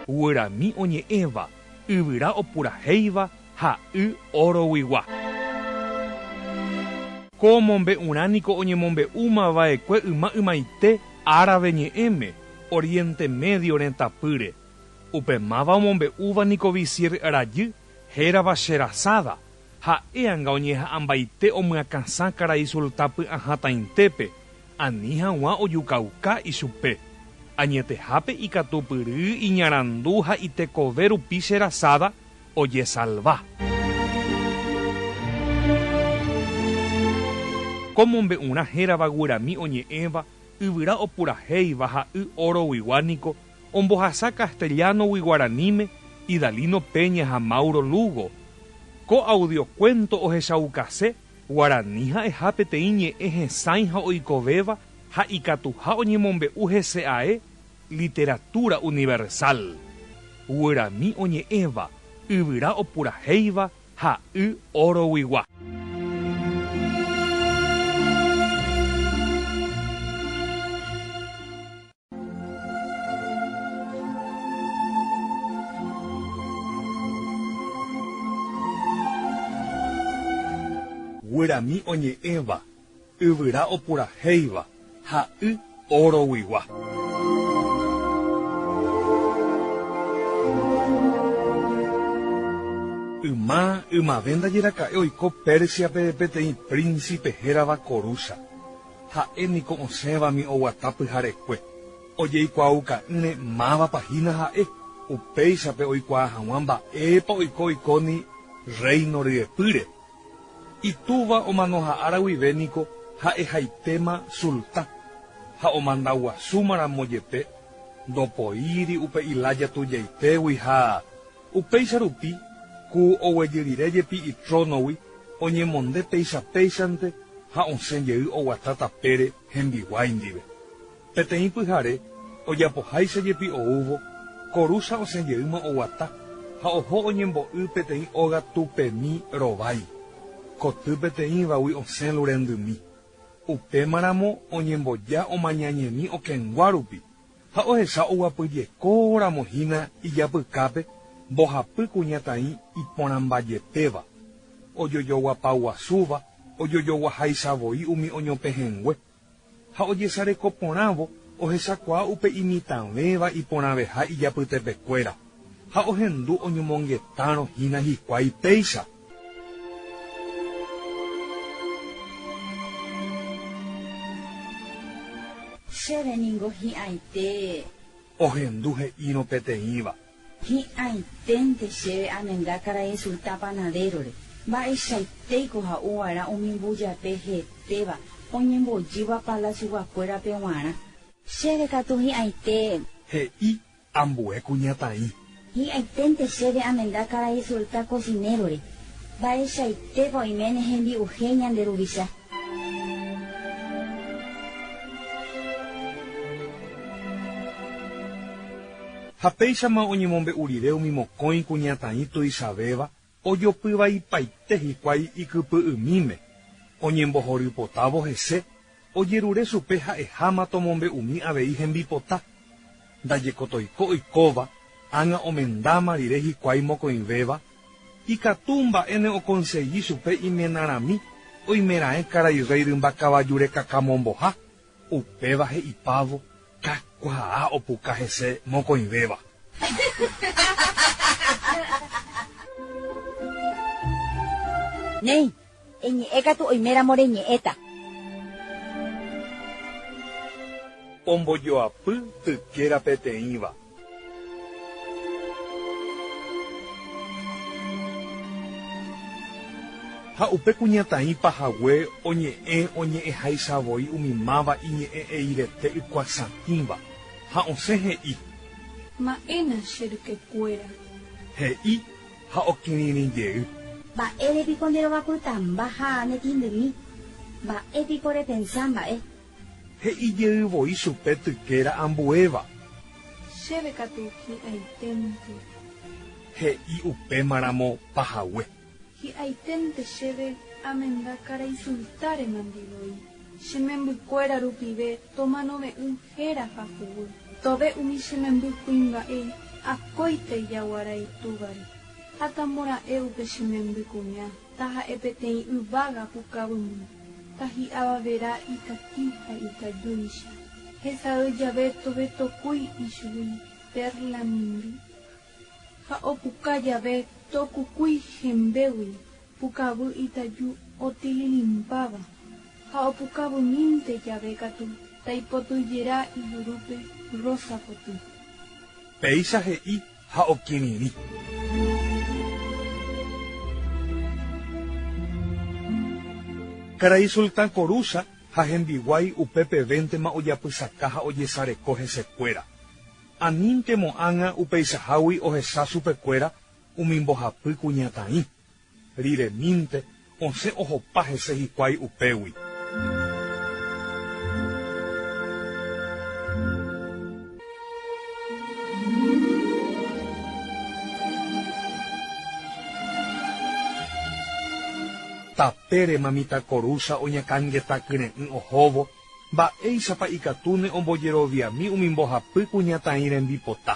Guyrami oñe'ẽva, yvyra opurahéiva ha y oroguigua. Ko mombe'urã niko oñemombe'úma va'ekue yma ymaite árave ñe'ẽme, Oriente Medio retãpýre. Upe máva omombe'úva niko visir rajy hérava Sherazada, ha'e anga oñeha'ãmbaite omyakãsã karai sultã py'ahatãitépe, ani hag̃ua ojukauka ichupe. Añetehápe ikatupyry iñarandu ha itekove rupi Sherazada ojesalva. Ko mombe'urã hérava guyrami oñe'ẽva, yvyra opurahéiva ha y oroguigua niko ombohasa castellano-gui guaraníme Idalino Peña ha Mauro Lugo. Ko audiocuento ohechaukase guarani ha'eha peteĩ ñe'ẽ hesãi ha oikovéva ha ikatuha oñemombe'u hese ae literatura universal. Guyrami oñe'ẽva, yvyra opurahéiva ha y oroguigua. Guyrami oñe'ẽva, yvyra opurahéiva ha y oroguigua. Yma ymave ndaje raka'e oiko Pérsiape peteĩ prínsipe hérava Corúsa. Ha'e niko osẽvami oguata pyharekue, ojeikuaauka'ỹre mávapa hína ha'e, upéichape oikuaa hag̃ua mba'épa oiko oikóni rréino ryepýre. Itúva omanoha'ára guive niko ha'ehaitéma sultã, ha omandaguasúma ramo jepe, ndopoíri upe ilája tujaitégui ha, upéicha rupi, ku oguejy rire jepi itrónogui, oñemonde péicha péichante ha osẽ jey oguata tapére hembiguái ndive. Peteĩ pyhare, ojapoháicha jepi oúvo, Coruza osẽ jeýma oguata ha oho oñembo'y peteĩ óga tupemi rovái. Koty peteĩvagui osẽ lurendymi. Upémaramo oñemboja omañañemi okẽngua rupi ha ohecha oguapyjekóramo hína ijapykápe mbohapy kuñataĩ iporãmbajepéva, ojojoguapaguasúva ojojoguaháicha voi umi oñopehẽngue. Ha ojesareko porãvo ohechakuaa upe imitãvéva iporãveha ijapytepekuéra, ha ohendu oñomongetárõ hína hikuái péicha. Chéve ningo hi'ãite. Ohendu he'írõ peteĩva. Hi'ãiténte chéve amenda karai sultã panadero-re. Mba'eichaitéiko ha'uva'erã umi mbujape hetéva oñembojýva palacio-guakuérape g̃uarã. Chéve katu hi'ãite. He'i ambue kuñataĩ. Hi'ãiténte chéve amenda karai sultã cocinero-re. Mba'eichaitépa oiméne hembi'uhe ñande ruvicha. Ha péichama oñemombe'u rire umi mokõi kuñataĩ tuichavéva ojopyvaipaite hikuái ikypy'ymíme, oñembohorypotávo hese, ojerure chupe ha'eháma tomombe'umi avei hembipota. Ndajekotoiko oikóva, ág̃a omendáma rire hikuái mokõivéva, ikatu mba'éne okonsegi chupe imenarãmi oimeraẽ karai rréi rymba kavaju rekakamomboha, Upéva he'ipávo kakuaa opuka hese mokõivéva. Néi, eñe'ẽ katu oiméramo reñe'ẽta. Ombojoapy tykéra peteĩva. Ha upe kuñataĩ pahague oñe'ẽ oñe'ẽháicha voi umi máva iñe'ẽ eirete ykuasatĩva, ha osẽ he'i. Ma'éna che rykekuéra. He'i ha okirirĩ jey. Mba'ére piko nde rovapytãmba ha netĩndymi? Mba'e piko repensa mba'e? He'i jey voi chupe tykéra ambuéva. Chéve katu hi'ãiténte. He'i upémaramo pahague. Hi'ãiténte chéve amenda karai sultáre mandi voi. Che membykuéra rupive tomanove'ỹ héra ha huguy. Tove umi che memby kuimba'e. Akóinte ijaguara itúvare. Ha tamora'e upe che memby kuña, taha'e peteĩ yvága pukavymi, tahi'ava vera ikatĩ ha itajúicha, hesay jave tove tokúi ichugui pérla mimbi, ha opuka jave tokukúi hembégui pukavy itaju otililimpáva, ha opukavymínte jave katu taipotyjera ijurúpe rrósa poty. Péicha he'i ha okirirĩ. Karai Sultán Korusa ha hembiguái upe pevéntema ojapysaka ha ojesareko hesekuéra. Anínte mo'ág̃a upeichahágui ohecha chupekuéra umi mbohapy kuñataĩ. Riremínte osẽ ohopa hese hikuái upégui. Tapérema mitãkorúcha oñakãngeta kyre'ỹ ohóvo, mba'éichapa ikatúne ombojeroviami umi mbohapy kuñataĩ rembipota.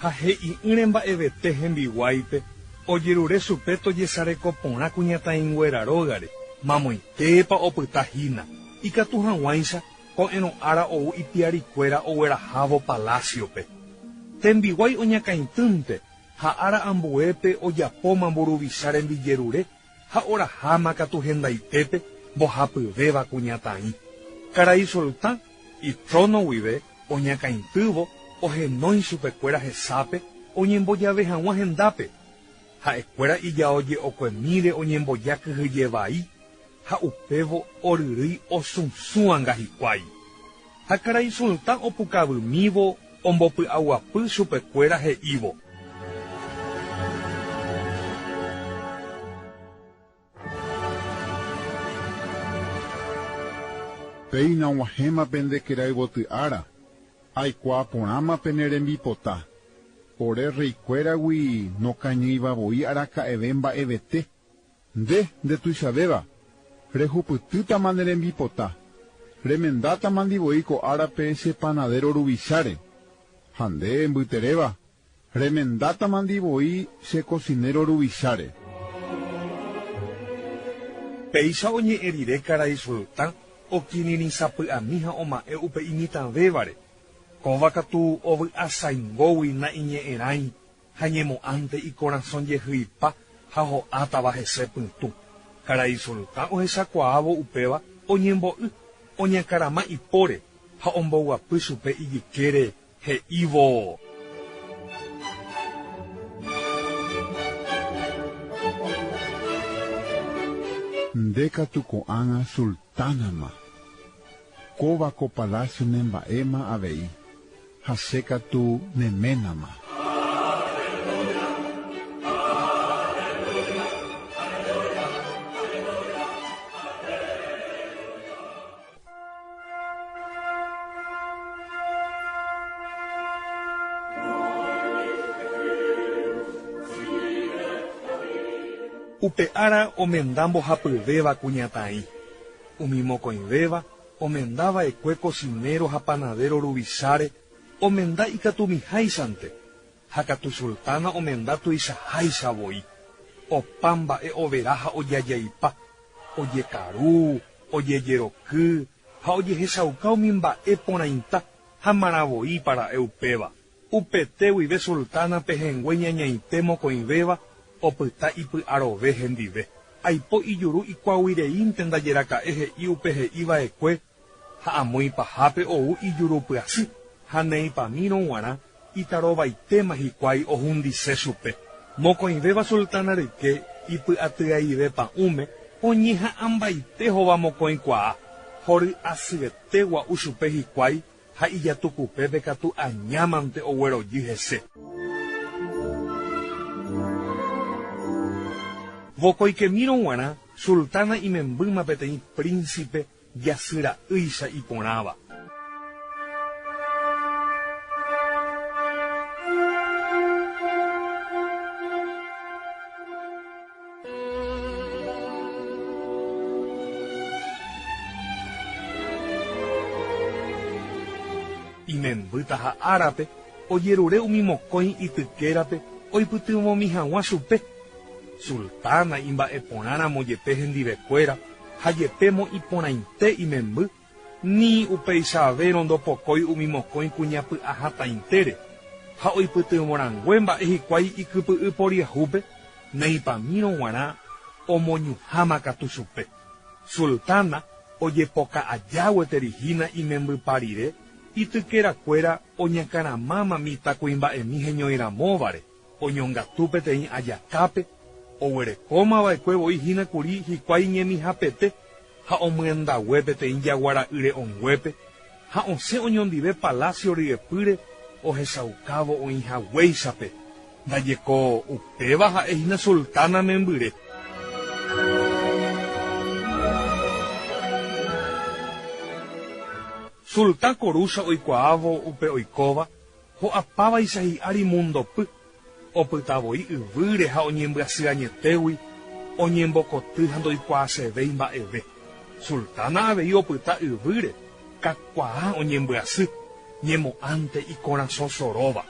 Ha he'i'ỹre mba'evete hembiguáipe, ojerure chupe tojesareko porã kuñataĩnguéra rógare, mamoitépa opyta hína, ikatu hag̃uáicha ko'ẽrõ ára ou ipiarikuéra oguerahávo palásiope. Tembiguái oñakãitýnte ha ára ambuépe ojapóma mburuvicha rembijerure ha oraháma katu hendaitépe mbohapyvéva kuñataĩ. Karai Sultã, itróno guive, oñakãitývo ohenói chupekuéra hesápe oñembojave hag̃ua hendápe. Ha'ekuéra ijaoje'okuemíre oñemboja kyhyje vai ha upévo oryrýi osusũanga hikuái. Ha karai Sultã opukavymívo ombopy'aguapy chupekuéra he'ívo. Péina og̃uahẽma pende kerayvoty ára, aikuaa porãma pene rembipota. Ore rreikuéragui nokañýiva voi araka'eve mba'evete. Nde, ndetuichavéva, rehupytýtama ne rembipota, remendátamandi voi ko árape che panadéro ruvicháre. Ha nde, mbyteréva, Remendátamandi voi che kosinéro ruvicháre. Péicha oñe'ẽ rire karai Sultã okirirĩ sapy'ami ha oma'ẽ upe imitãvévare. Kóva katu ovy'a saingógui na'iñe'ẽrãi ha ñemo'ãnte ikorasõ jehyipa ha ho'átava hese pytũ. Karai Sultã ohechakuaávo upéva oñembo'y, oñakarama ipóre ha omboguapy chupe ijykére He'ívo. Nde katu ko'ág̃a sultánama. Kóva ko palásio nemba'éma avei, ha che katu ne ménama. Upe ára omenda mbohapyvéva kuñataĩ. Umi mokõivéva omenda va'ekue kosinéro ha panadéro ruvicháre omenda ikatumiháichante, ha katu Sultana omenda tuichaháicha voi. Opa mba'e overa ha ojajaipa, ojekaru, ojejeroky ha ojehechauka umi mba'e porãita ha marãvoípa ra'e upéva. Upete guive Sultana pehẽngue ñañaite mokõivéva opyta ipy'arove hendive. Aipo ijuru ikuaguireínte ndajeraka'e he'i upe he'i va'ekue ha amo ipahápe ou ijurupyasy ha neipamírõ guarã itarovaitéma hikuái ohundise chupe. Mokõivéva Sultana ryke ipy'atyaive pa'ũme oñeha'ãmbaite hova mokõikuaa, hory asyete gua'u chupe hikuái ha ijatukupépe katu añámante oguerojy hese. Vokoikemírõ guarã Sultana imembýma peteĩ príncipe jasy ra'ýicha iporãva. Imembýta ha árape ojerure umi mokõi itykérape oipytyvõmi hag̃ua chupe. Sultana imba'eporãramo jepe hendivekuéra ha jepémo iporãite imemby, ni upeichavérõ ndopokói umi mokõi kuña py'a hatãitére, ha oipytyvõrangue mba'e hikuái ikypy'y poriahúpe, neipamírõ g̃uarã omoñuhãma katu chupe. Sultana ojepoka aja gueteri hína imembypa rire, itykerakuéra oñakãramáma mitãkuimba'emi heñoiramóvare, oñongatu peteĩ ajakápe, oguerekóma va'ekue voi hína kuri hikuái ñemihapete ha omyendague peteĩ jaguara'y re'õnguépe ha osẽ oñondive palacio ryepýre ohechaukávo oĩhaguéichape, ndajeko upéva ha'e hína sultana membyre. Sultã Korúcha oikuaávo upe oikóva, ho'apávaicha hi'ári mundopy, opyta voi yvýre ha oñembyasy añetégui, oñembokoty ha ndoikuaasevéi mba'eve. Sultana avei opyta yvýre, kakuaa oñembyasy, ñemo'ãnte ikorasõ soróva.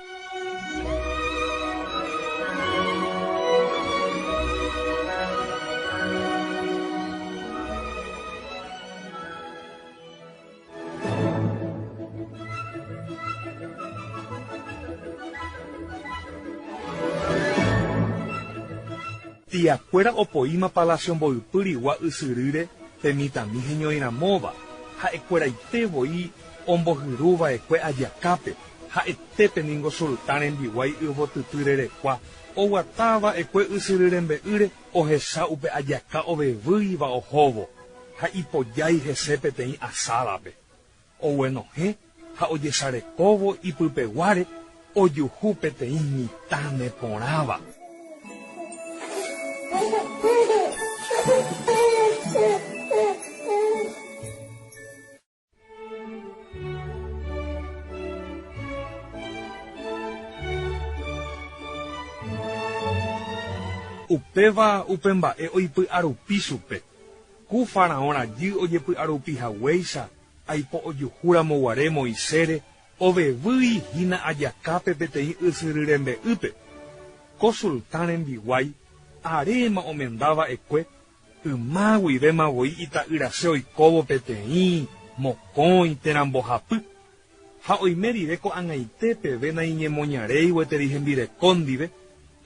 Tiakuéra opoíma palacio mboypýrigua ysyrýre pe mitãmi heñoiramóva, ha'ekueraite voi ombohyruva'ekue ajakápe, ha'etépe ningo sultán rembiguái yvotyty rerekua oguatava'ekue ysyry rembe'ýre ohecha upe ajaka ovevýiva ohóvo ha ipojái hese peteĩ asádape. Oguenohẽ ha ojesarekóvo ipypeguáre ojuhu peteĩ mitã neporãva. Upéva upe mba'e oipy'arupi chupe. Ku faraón rajy ojepy'arupi haguéicha aipo ojuhúramo guare Moisére ovevýi hína ajakápe peteĩ ysyry rembe'ýpe. Ko sultán rembiguái aréma omenda va'ekue Yma guivéma voi ita'yrase oikóvo peteĩ, mokõi térã mbohapy. Ha oime rire ko'ag̃aite peve naiñemoñaréi gueteri hembireko ndive,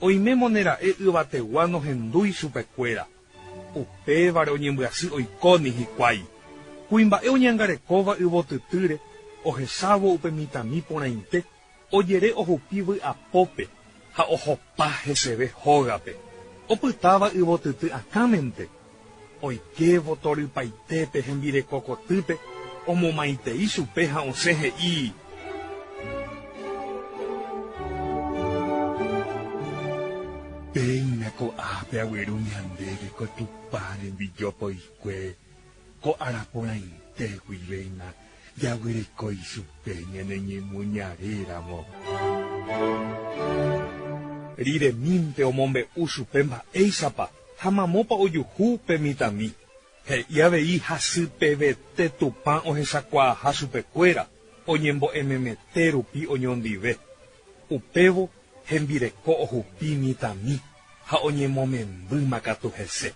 oimémone ra'e yvategua nohendúi chupekuéra. Upévare oñembyasy oikóni hikuái. Kuimba'e oñangarekóva yvotytýre ohechávo upe mitãmi porãite, Ojere ohupi vy'apópe ha ohopa heseve hógape, opytáva yvotyty akãmente. Oikévo torypaitépe hembireko kotýpe, omomaitei chupe ha osẽ he'i. Péina ko'ápe agueru ñandéve ko Tupã rembijopoikue, ko ára porãite guivéna Jaguereko ichupe ñane ñemoñare ramo. Riremínte omombe'u chupe mba'éichapa ha mamópa ojuhu pe mitãmi. He'i avei hasypevete Tupã ohechakuaaha chupekuéra oñembo'ememete rupi oñondive. Upévo hembireko ohupi mitãmi ha oñemomembýma katu hese.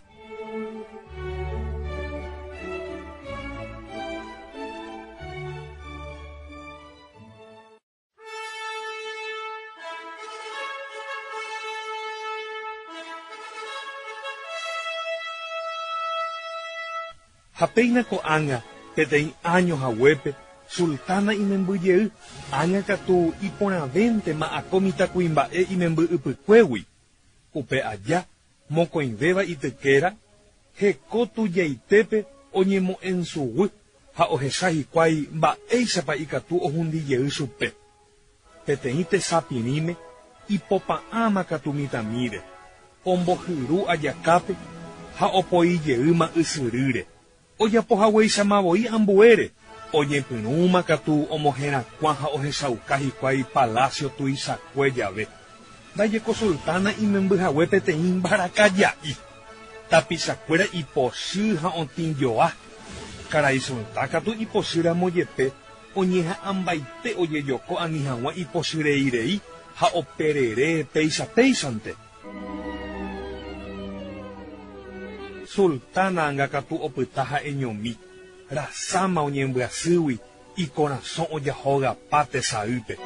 Ha péina ko'ág̃a, peteĩ áño haguépe, Sultana imemby jey, ág̃a katu iporãvéntema ako mitãkuimba'e imemby ypykuégui. Upe aja, mokõivéva itykéra, heko tujaitépe oñemo'ẽnsuguy ha ohecha hikuái mba'éichapa ikatu ohundi jey chupe. Peteĩ tesapirĩme ipopa'ãma katu mitãmíre, ombohyru ajakápe ha opoi jeýma ysyrýre. Ojapo haguéichama voi ambuére, oñepyrũma katu omoherakuã ha ohechauka hikuái palácio tuichakue jave. Ndajeko sultana imemby hague peteĩ mbarakaja'i. Tapichakuéra ipochy ha otĩjoa. Karai sultã katu ipochy ramo jepe. Oñeha'ãmbaite ojejoko ani hag̃ua ipochyreirei ha operere péicha péichante. Sultana anga katu opyta ha'eñomi, rasáma oñembyasýgui ikorasõ ojahogapa tesaýpe.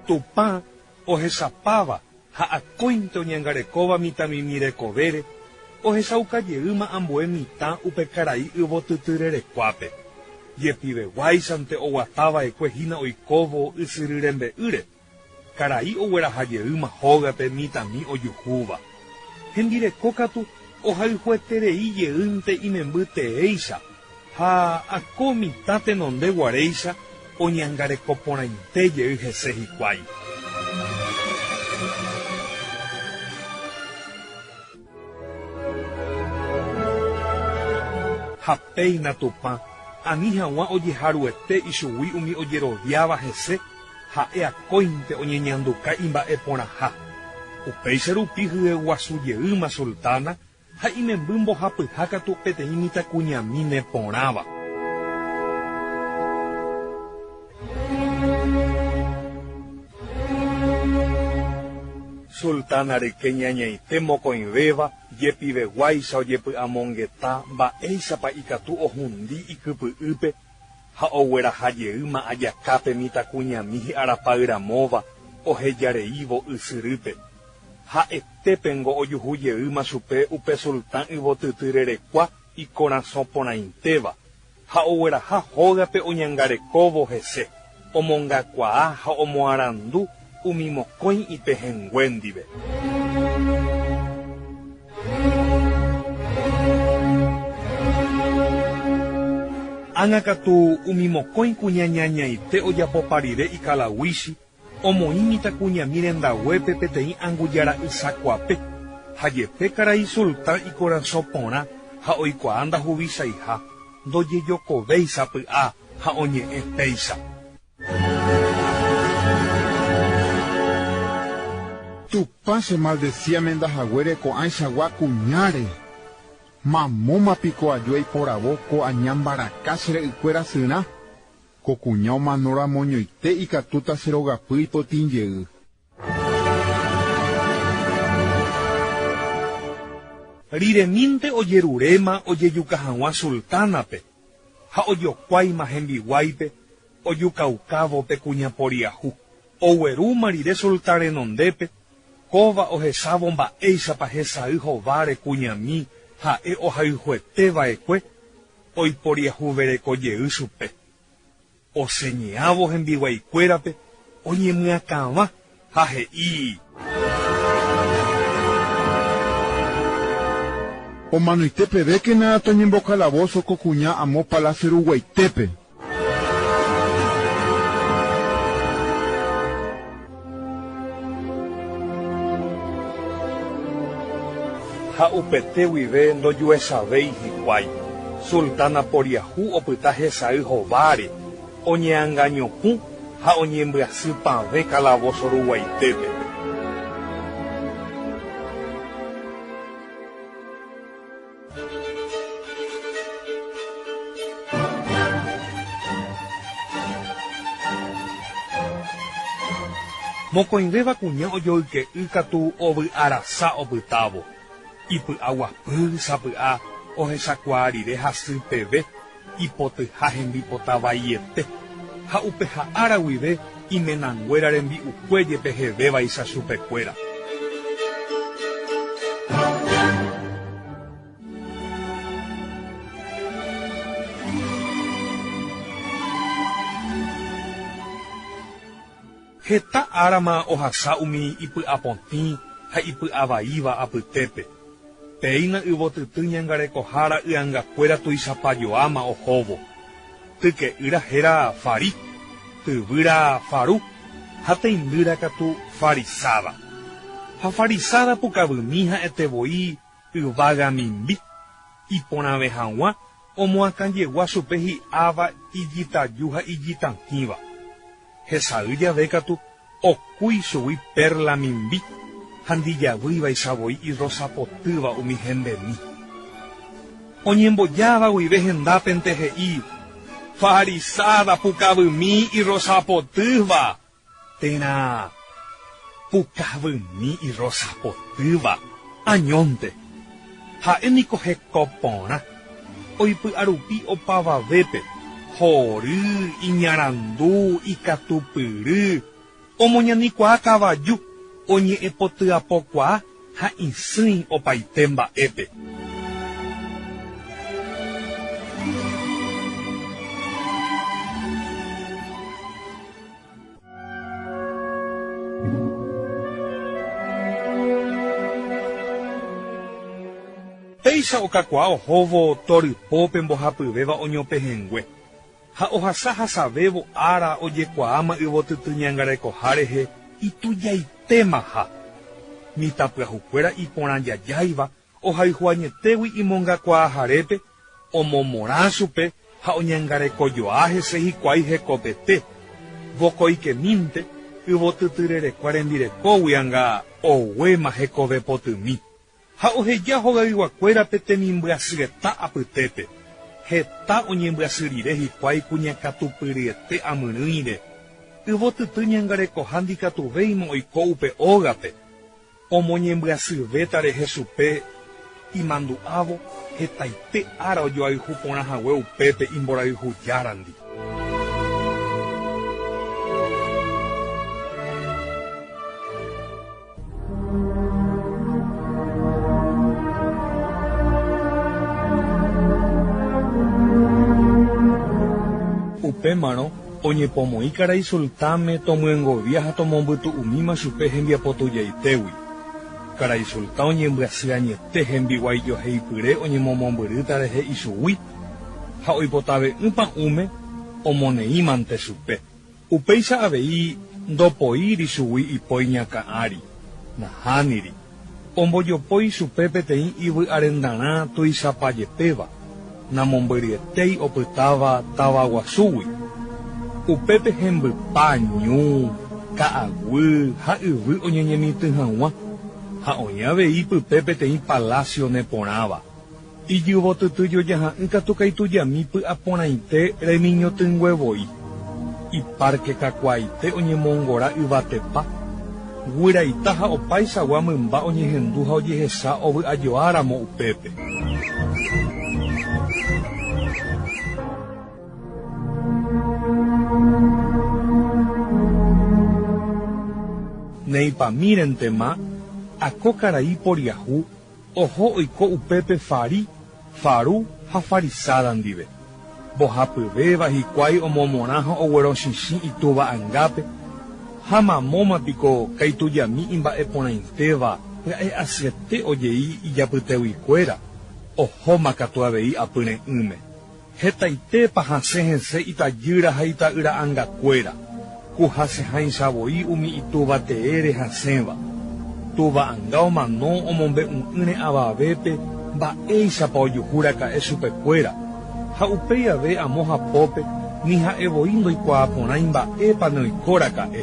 Tupã ohechapáva ha akóinte oñangarekóva mitãmimi rekovére, ohechauka jeýma ambue mitã upe karai yvotytyrerekuápe. Jepiveguáichante oguatava'ekue hína oikóvo ysyry rembe'ýre. Karai ogueraha jeýma hógape mitãmi ojuhúva. Hembireko katu ohayhueterei jeýnte imemby teéicha ha ako mitã tenonde guaréicha oñangareko porãite jey hese hikuái. Ha péina Tupã, ani hag̃ua ojeharuete ichugui umi ojeroviáva hese, ha'e akóinte oñeñanduka imba'e porãha. Upéicha rupi hyeguasu jeýma Sultana ha imemby mbohapyha katu peteĩ mitãkuñami neporãva. Sultana ryke ñañaite mokõivéva jepiveguáicha ojepy'amongeta mba'éichapa ikatu ohundi ikypy'ýpe ha ogueraha jeýma ajakápe mitãkuñami hi'arapayramóva ohejareívo ysyrýpe. Ha'etépengo ojuhu jeýma chupe upe sultán yvotyty rerekua ikorasõ porãitéva ha ogueraha hógape oñangarekóvo hese, omongakuaa ha omoarandu umi mokõi ipehẽngue ndive. Ág̃a katu umi mokõi kuña ñañaite ojapopa rire ikalaguíchi, omoĩ mitãkuñami rendaguépe peteĩ angujara'ysakuape, ha jepe karai sultán ikorasõ porã ha oikuaa ndahuvichaiha, ndojejokovéi sapy'a ha oñe'ẽ péicha. Tupã che maldecía menda haguére ko'ãichagua kuñáre. Mamóma piko aju eiporavo ko aña mbaraka che ra'ykuéra syrã? Ko kuña omano ramoñoite ikatúta che rogapy ipotĩ jey. Riremínte ojeruréma ojejuka hag̃ua sultánape ha ojokuáima hembiguáipe ojukaukávo pe kuña poriahu. Oguerúma rire sultán renondépe, kóva ohechávo mba'éichapa hesay hováre kuñami ha'e ohayhuete va'ekue, oiporiahuvereko jey chupe. Oseñeávo hembiguaikuérape oñemyakãva ha he'i. Omanoite pevékena toñembokalavoso ko kuña amo palacio ruguaitépe. Ha upete guive ndojuechavéi hikuái. Sultana poriahu opyta hesay hováre, oñeangañopũ ha oñembyasy pavẽ calabóso ruguaitépe. Mokõivéva kuña ojoyke'y katu ovy'arasa opytávo. Ipy'aguapy sapy'a ohechakuaa rire hasy peve ipotyha hembipota vaiete, ha upeha ára guive imenanguéra rembi'ukue jepe hevévaicha chupekuéra. Heta árama ohasa umi ipy'apotĩ ha ipy'avaíva apytépe. Péina yvotyty ñangarekohára y'angakuéra tuichapajoáma ohóvo. Tyke'ýra héra Fari, tyvýra Faru ha teindýra katu Farisáda. Ha Farisáda pukavymi ha'ete voi yvága mimbi, iporãve hag̃ua. Omoakãjegua chupe hi'áva ijitaju ha ijitatĩva. Hesay jave katu okúi chugui pérla mimbi ha ndijavýivaicha voi irrosapotýva umi hembemi. Oñembojáva guive hendápente he'i, Farisáda pukavymi irrosapotýva! Térã pukavymi irrosapotýva añónte. Ha'e niko heko porã, oipy'arupi opavavépe, hory, iñarandu, ikatupyry, omoñanikuaa kavaju, oñe'ẽpotyapokuaa ha isỹi opaite mba'épe. Péicha okakuaa ohóvo torypópe mbohapyvéva oñopehẽngue, ha ohasa hasavévo ára ojekuaáma yvotyty ñangarekoha rehe itujaitémaha. Mitãpyahukuéra iporãjajáiva ohayhuañetégui imongakuaaharépe, omomorã chupe ha oñangarekojoa hese hikuái hekopete, vokoikemínte yvotytyrerekua rembirekógui anga oguéma hekove potymi, ha oheja hogayguakuérape temimbyasyeta apytépe, heta oñembyasy rire hikuái kuñakatupyryete amyrỹire, yvotyty ñangarekoha ndikatuvéima oiko upe ógape. Omoñembyasyvéta rehe chupe imandu'ávo hetaite ára ojoayhu porã hague upépe imborayhu Járandi. Upémarõ Oñepomoĩ karai sultãme tomyengovia ha tomombytu'umíma chupe hembiapo tujaitégui. Karai sultã oñembyasy añete hembiguái joheipyre oñemomombyrýta rehe ichugui, ha oipotave'ỹ pa'ũme omoneĩmante chupe. Upéicha avei ndopoíri chugui ipo iñakã ári, nahániri. Ombojopói chupe peteĩ ivy'arendarã tuichapajepéva, namombyryetéi opytáva táva guasúgui. Upépe hembypa ñu, ka'aguy ha yvy oñeñemitỹ hag̃ua, ha oĩ avei pype peteĩ palásio neporãva. Ijyvotytyjojaha'ỹ katu kaitujami py'aporãite remiñotỹngue voi. Ipárke kakuaaite oñemongora yvatepa, guyraita ha opaichagua mymba oñehendu ha ojehecha ovy'ajoáramo upépe. Neipamírentema, ako karai poriahu Oho oiko upépe Fari, Faru ha Farisáda ndive. Mbohapyvéva hikuái omomorã ha oguerochichĩ itúva angápe, ha mamóma piko kaitujami imba'e porãitéva pya'e asyete ojei ijapyteguikuéra, ohóma katu avei apyre'ỹme. Hetaitépa hasẽ hese itajýra ha ita'ýra angakuéra, ku hasẽháicha voi umi itúva teére hasẽva. Túva anga omano omombe'u'ỹre avavépe mba'éichapa ojuhu raka'e chupekuéra, ha upéi ave amo hapópe ni ha'e voi ndoikuaaporãi mba'épa neoiko raka'e.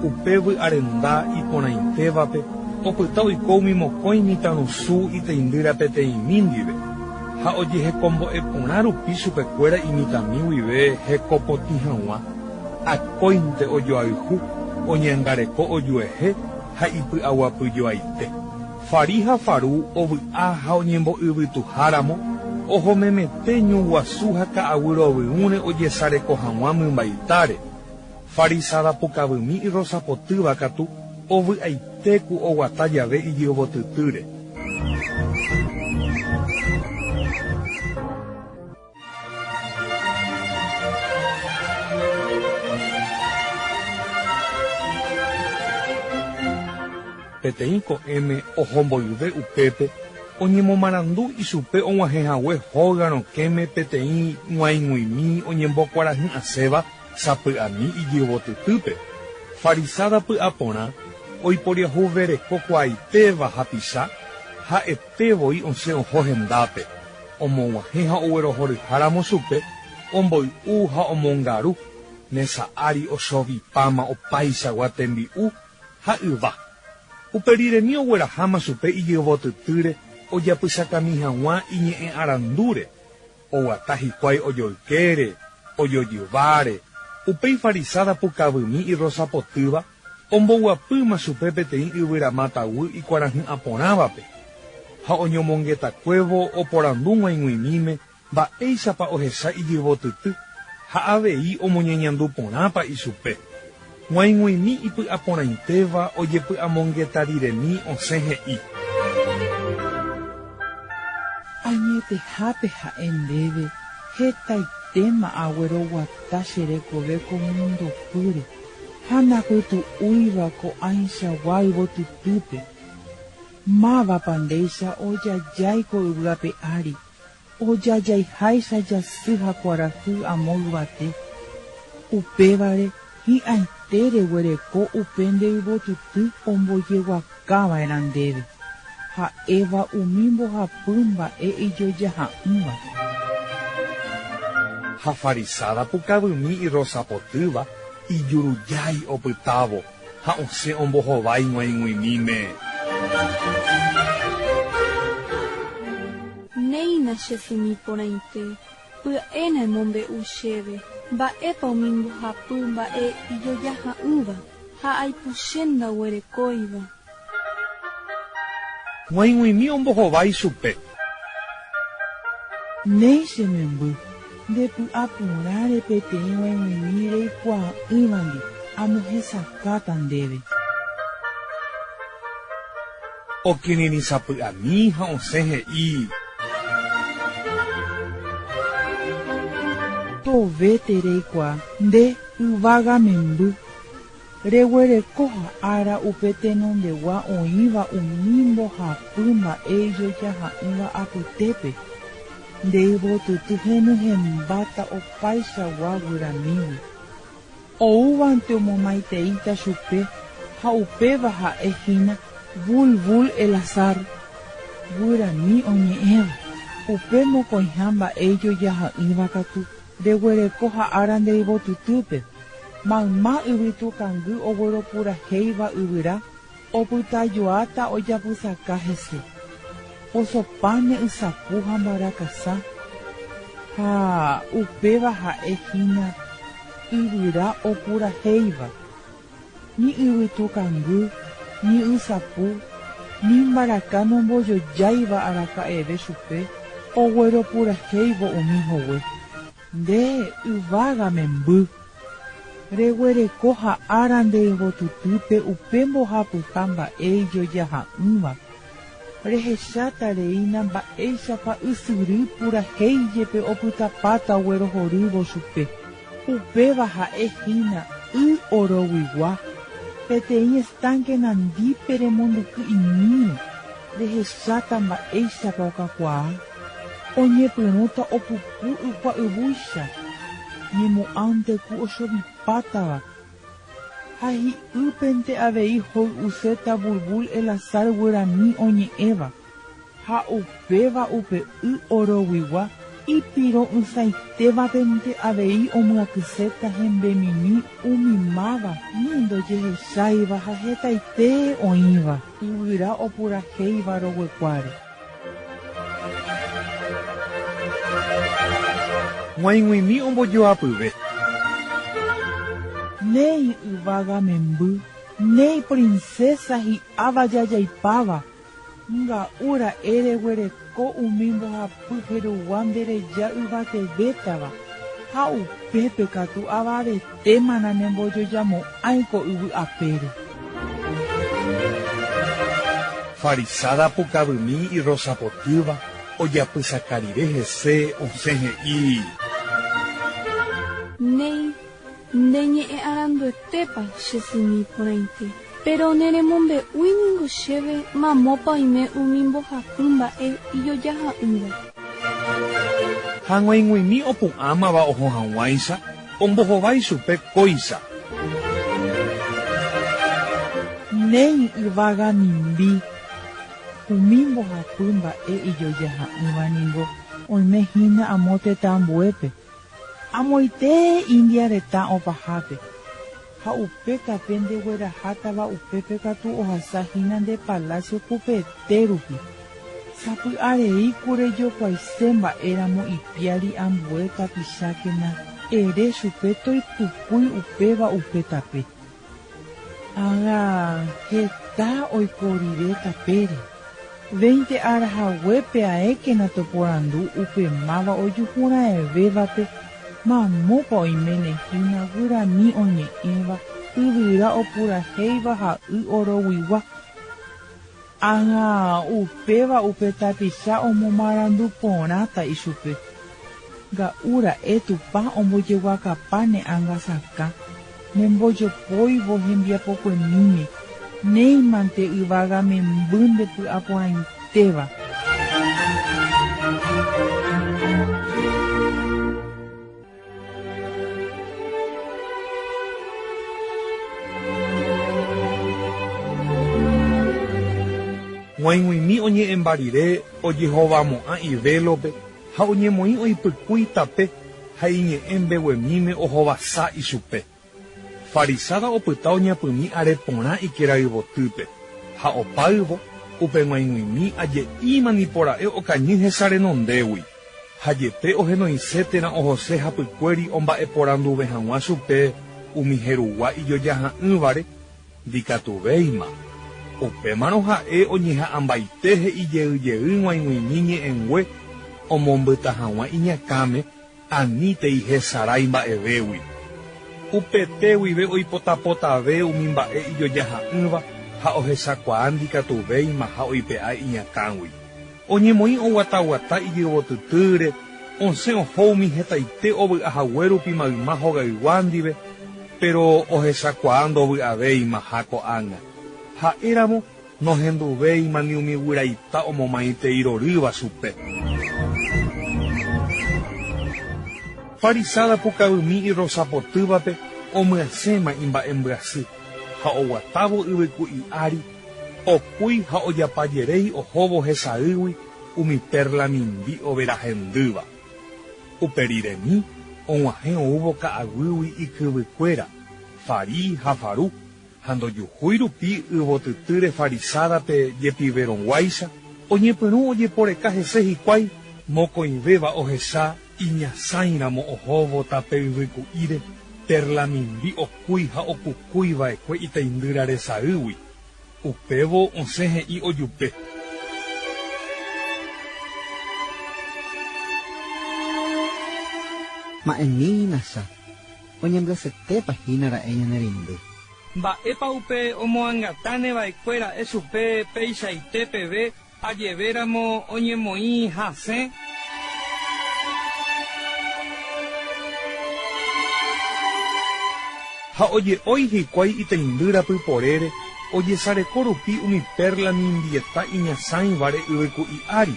Upe vy'arenda iporãitévape opyta oiko umi mokõi mitãrusu iteindýra peteĩmi ndive, ha ojehekombo'e porã rupi chupekuéra imitãmi guive heko potĩ hag̃ua, akóinte ojoayhu, oñangareko ojuehe ha ipy'aguapyjoaite. Fari ha Faru ovy'a ha oñembo'yvytuháramo, oho memete ñu guasu ha ka'aguy rovyũre ojesareko hag̃ua mymbaitáre. Farisada pukavymi irrosapotýva katu ovy'aite ku oguata jave ijyvotytýre. Peteĩ ko'ẽme oho mboyve upépe, oñemomarandu ichupe og̃uahẽ hague hóga rokẽme peteĩ g̃uaig̃uimi oñembokuarahy'ãséva sapy'ami ijyvotytýpe. Farisáda py'aporã, Oiporiahuverekokuaaitéva hapicha, ha'ete voi osẽ oho hendápe, omog̃uahẽ ha oguerohoryháramo chupe, omboy'u ha omongaru, mesa ári ochovipáma opaichagua tembi'u ha yva. Upe riremi ogueraháma chupe ijyvotytýre ojapysakami hag̃ua iñe'ẽ arandúre, Oguata hikuái ojoykére, ojojyváre, upéi farisáda pukavymi irrosapotýva omboguapýma chupe peteĩ yvyramátaguy ikuarahy'ã porãvape, ha oñomongetakuévo oporandu g̃uaig̃uimíme mba'éichapa ohecha ijyvotyty ha avei omoñeñandu porãpa ichupe. G̃uaig̃uimi ipy'aporãitéva ojepy'amongeta riremi osẽ he'i. Añetehápe ha'e ndéve hetaitéma agueroguata che rekove ko mundopýre ha ndapytu'úiva ko'ãichagua yvotytýpe. Mávapa ndéicha ojajái ko yvy ape ári, Ojajaiháicha jasy ha kuarahy amo yvate, upévare hi'ãite reguereko upe nde yvotyty ombojeguakava'erã ndéve, ha'éva umi mbohapy mba'e ijojaha'ỹva. Ha farisáda pukavymi irrosapotýva ijurujái opytávo ha osẽ ombohovái g̃uaig̃uimíme. Néina che symi porãite, pya'éna emombe'u chéve mba'épa umi mbohapy mba'e ijojaha'ỹva ha aipuche ndaguerekóiva. G̃uaig̃uimi ombohovái chupe. Néi che memby, nde py'a porãre peteĩ g̃uaig̃uimi reikuaa'ỹvandi amohesakãta ndéve. Okirirĩ sapy'ami ha osẽ he'i. Tove tereikuaa nde yvága memby, reguereko ha ára upe tenondegua oĩva umi mbohapy mba'e ijojaha'ỹva apytépe, nde yvotyty henyhẽmbáta opaichagua guyramígui. Oúvante omomaiteíta chupe ha upéva ha'e hína Bulbul Elazar, guyrami oñe'ẽva. Upe mokõiha mba'e ijojaha'ỹva katu reguereko ha ára nde yvotytýpe, mayma yvytu kangy ogueropurahéiva yvyra opytajoáta ojapysaka hese. Osopáne ysapu ha mbarakasa, ha upéva ha'e hína yvyra opurahéiva. Ni yvytu kangy, ni ysapu, ni mbaraka nombojojáiva araka'eve chupe ogueropurahéivo umi hogue. Nde yvága memby, reguereko ha ára nde yvotytýpe upe mbohapyha mba'e ijojaha'ỹva, rehecháta reína mba'éichapa ysyry purahéi jepe opytapáta oguerohorývo chupe. Upéva ha'e hína y oroguigua, peteĩ estanque nandípe remondyky imírõ, rehecháta mba'éichapa okakuaa. Oñepyrũta opupu ykua yvúicha, ñemo'ãnte ku ochovipátava, ha hi'ýpente avei hoy'uséta Bulbul Elazar guyrami oñe'ẽva, ha upéva upe y oroguigua ipiro'ysãitévapente avei omyakyséta hembemimi umi máva ni ndojehecháiva ha hetaite oĩva yvyra opurahéiva roguekuáre. G̃uaig̃uimi ombojoapyve. Néi yvága memby, néi princesa hi'áva jajaipáva, nga'u ra'e reguereko umi mbohapy herugua nde reja yvatevétava, ha upépe katu avavetéma nanembojojamo'ãi ko yvy apére. Farisáda pukavymi irrosapotýva ojapysaka rire hese osẽ he'i. Néi, nde ñe'ẽ aranduetépa che symi porãite. Péro neremombe'úi ningo chéve mamópa oime umi mbohapy mba'e ijojaha'ỹva. Ha g̃uaig̃uimi opu'ãmava oho hag̃uáicha ombohovái chupe kóicha. Néi yvága mimbi, umi mbohapy mba'e ijojaha'ỹva ningo oime hína amo tetã ambuépe, amoite India retã opahápe. Ha upe tape ndeguerahátava upépe katu ohasa hína nde palácio kupete rupi. Sapy'a rei ku rejokuaise mba'éramo ipiári ambue tapichákena ere chupe toipykúi upéva upe tape. Ágã heta oiko rire tapére, veinte ára haguépe aékena toporandu upe máva ojuhurãevévape mamópa oiméne hína guyrami oñe'ẽva, yvyra opurahéiva ha y oroguigua. Ágã upéva upe tapicha omomarandu porãta ichupe. Nga'u ra'e Tupã ombojeguakapa ne ánga sakã, nembojopóivo hembiapokuemíme, néimante yvága memby nde py'a porãitéva. G̃uaig̃uimi oñe'ẽmba rire ojehovamo'ã ivélope ha oñemoĩ oipykúi tape ha iñe'ẽ mbeguemíme ohovasa ichupe. Farisáda opyta oñapymi are porã ikerayvotýpe, ha opáyvo, upe g̃uaig̃uimi aje'íma nipora'e okañy hesa renondégui. Ha jepe ohenoise térã ohose hapykuéri omba'eporanduve hag̃ua chupe umi herugua ijojaha'ỹvare, ndikatuvéima. Upémarõ ha'e oñeha'ãmbaite he'i jey jey g̃uaig̃uimi ñe'ẽngue omombyta hag̃ua iñakãme anítei hesarái mba'evégui. Upete guive oipotapotave umi mba'e ijojaha'ỹva ha ohechakuaa ndikatuvéimaha oipe'a iñakãgui. Oñemoĩ oguataguata ijyvotytýre, osẽ oho umi hetaite ovy'a hague rupi mayma hogaygua ndive, péro ohechakuaa ndovy'avéimaha ko'ág̃a. Ha'éramo nohenduvéima ni umi guyraita omomaitei rorýva chupe. Parisáda pukavymi irrosapotývape omyasẽma imba'embyasy, ha oguatávo yvyku'i ári, Okúi ha ojapajeréi ohóvo hesaýgui umi pérla mimbi overa hendýva. Upe riremi, og̃uahẽ oúvo ka'aguýgui ikyvykuéra, Fari ha Faru, ha ndojuhúi rupi yvotytýre farisádape jepiverõguáicha, oñepyrũ ojeporeka hese hikuái, mokõivéva ohecha iñasãiramo ohóvo tape yvyku'íre, pérla mimbi okúi ha okukúi va'ekue itaindýra resaýgui. Upévo osẽ he'i ojupe. Ma'ẽmína cha, oñembyasyetépa hína ra'e ñane reindy. Mba'épa upe omoangatáne va'ekue ra'e chupe peichaite peve ajevéramo oñemoĩ hasẽ? Ha oje'ói hikuái itaindýra pyporére ojesareko rupi umi pérla mimbieta iñasãivare yvyku'i ári.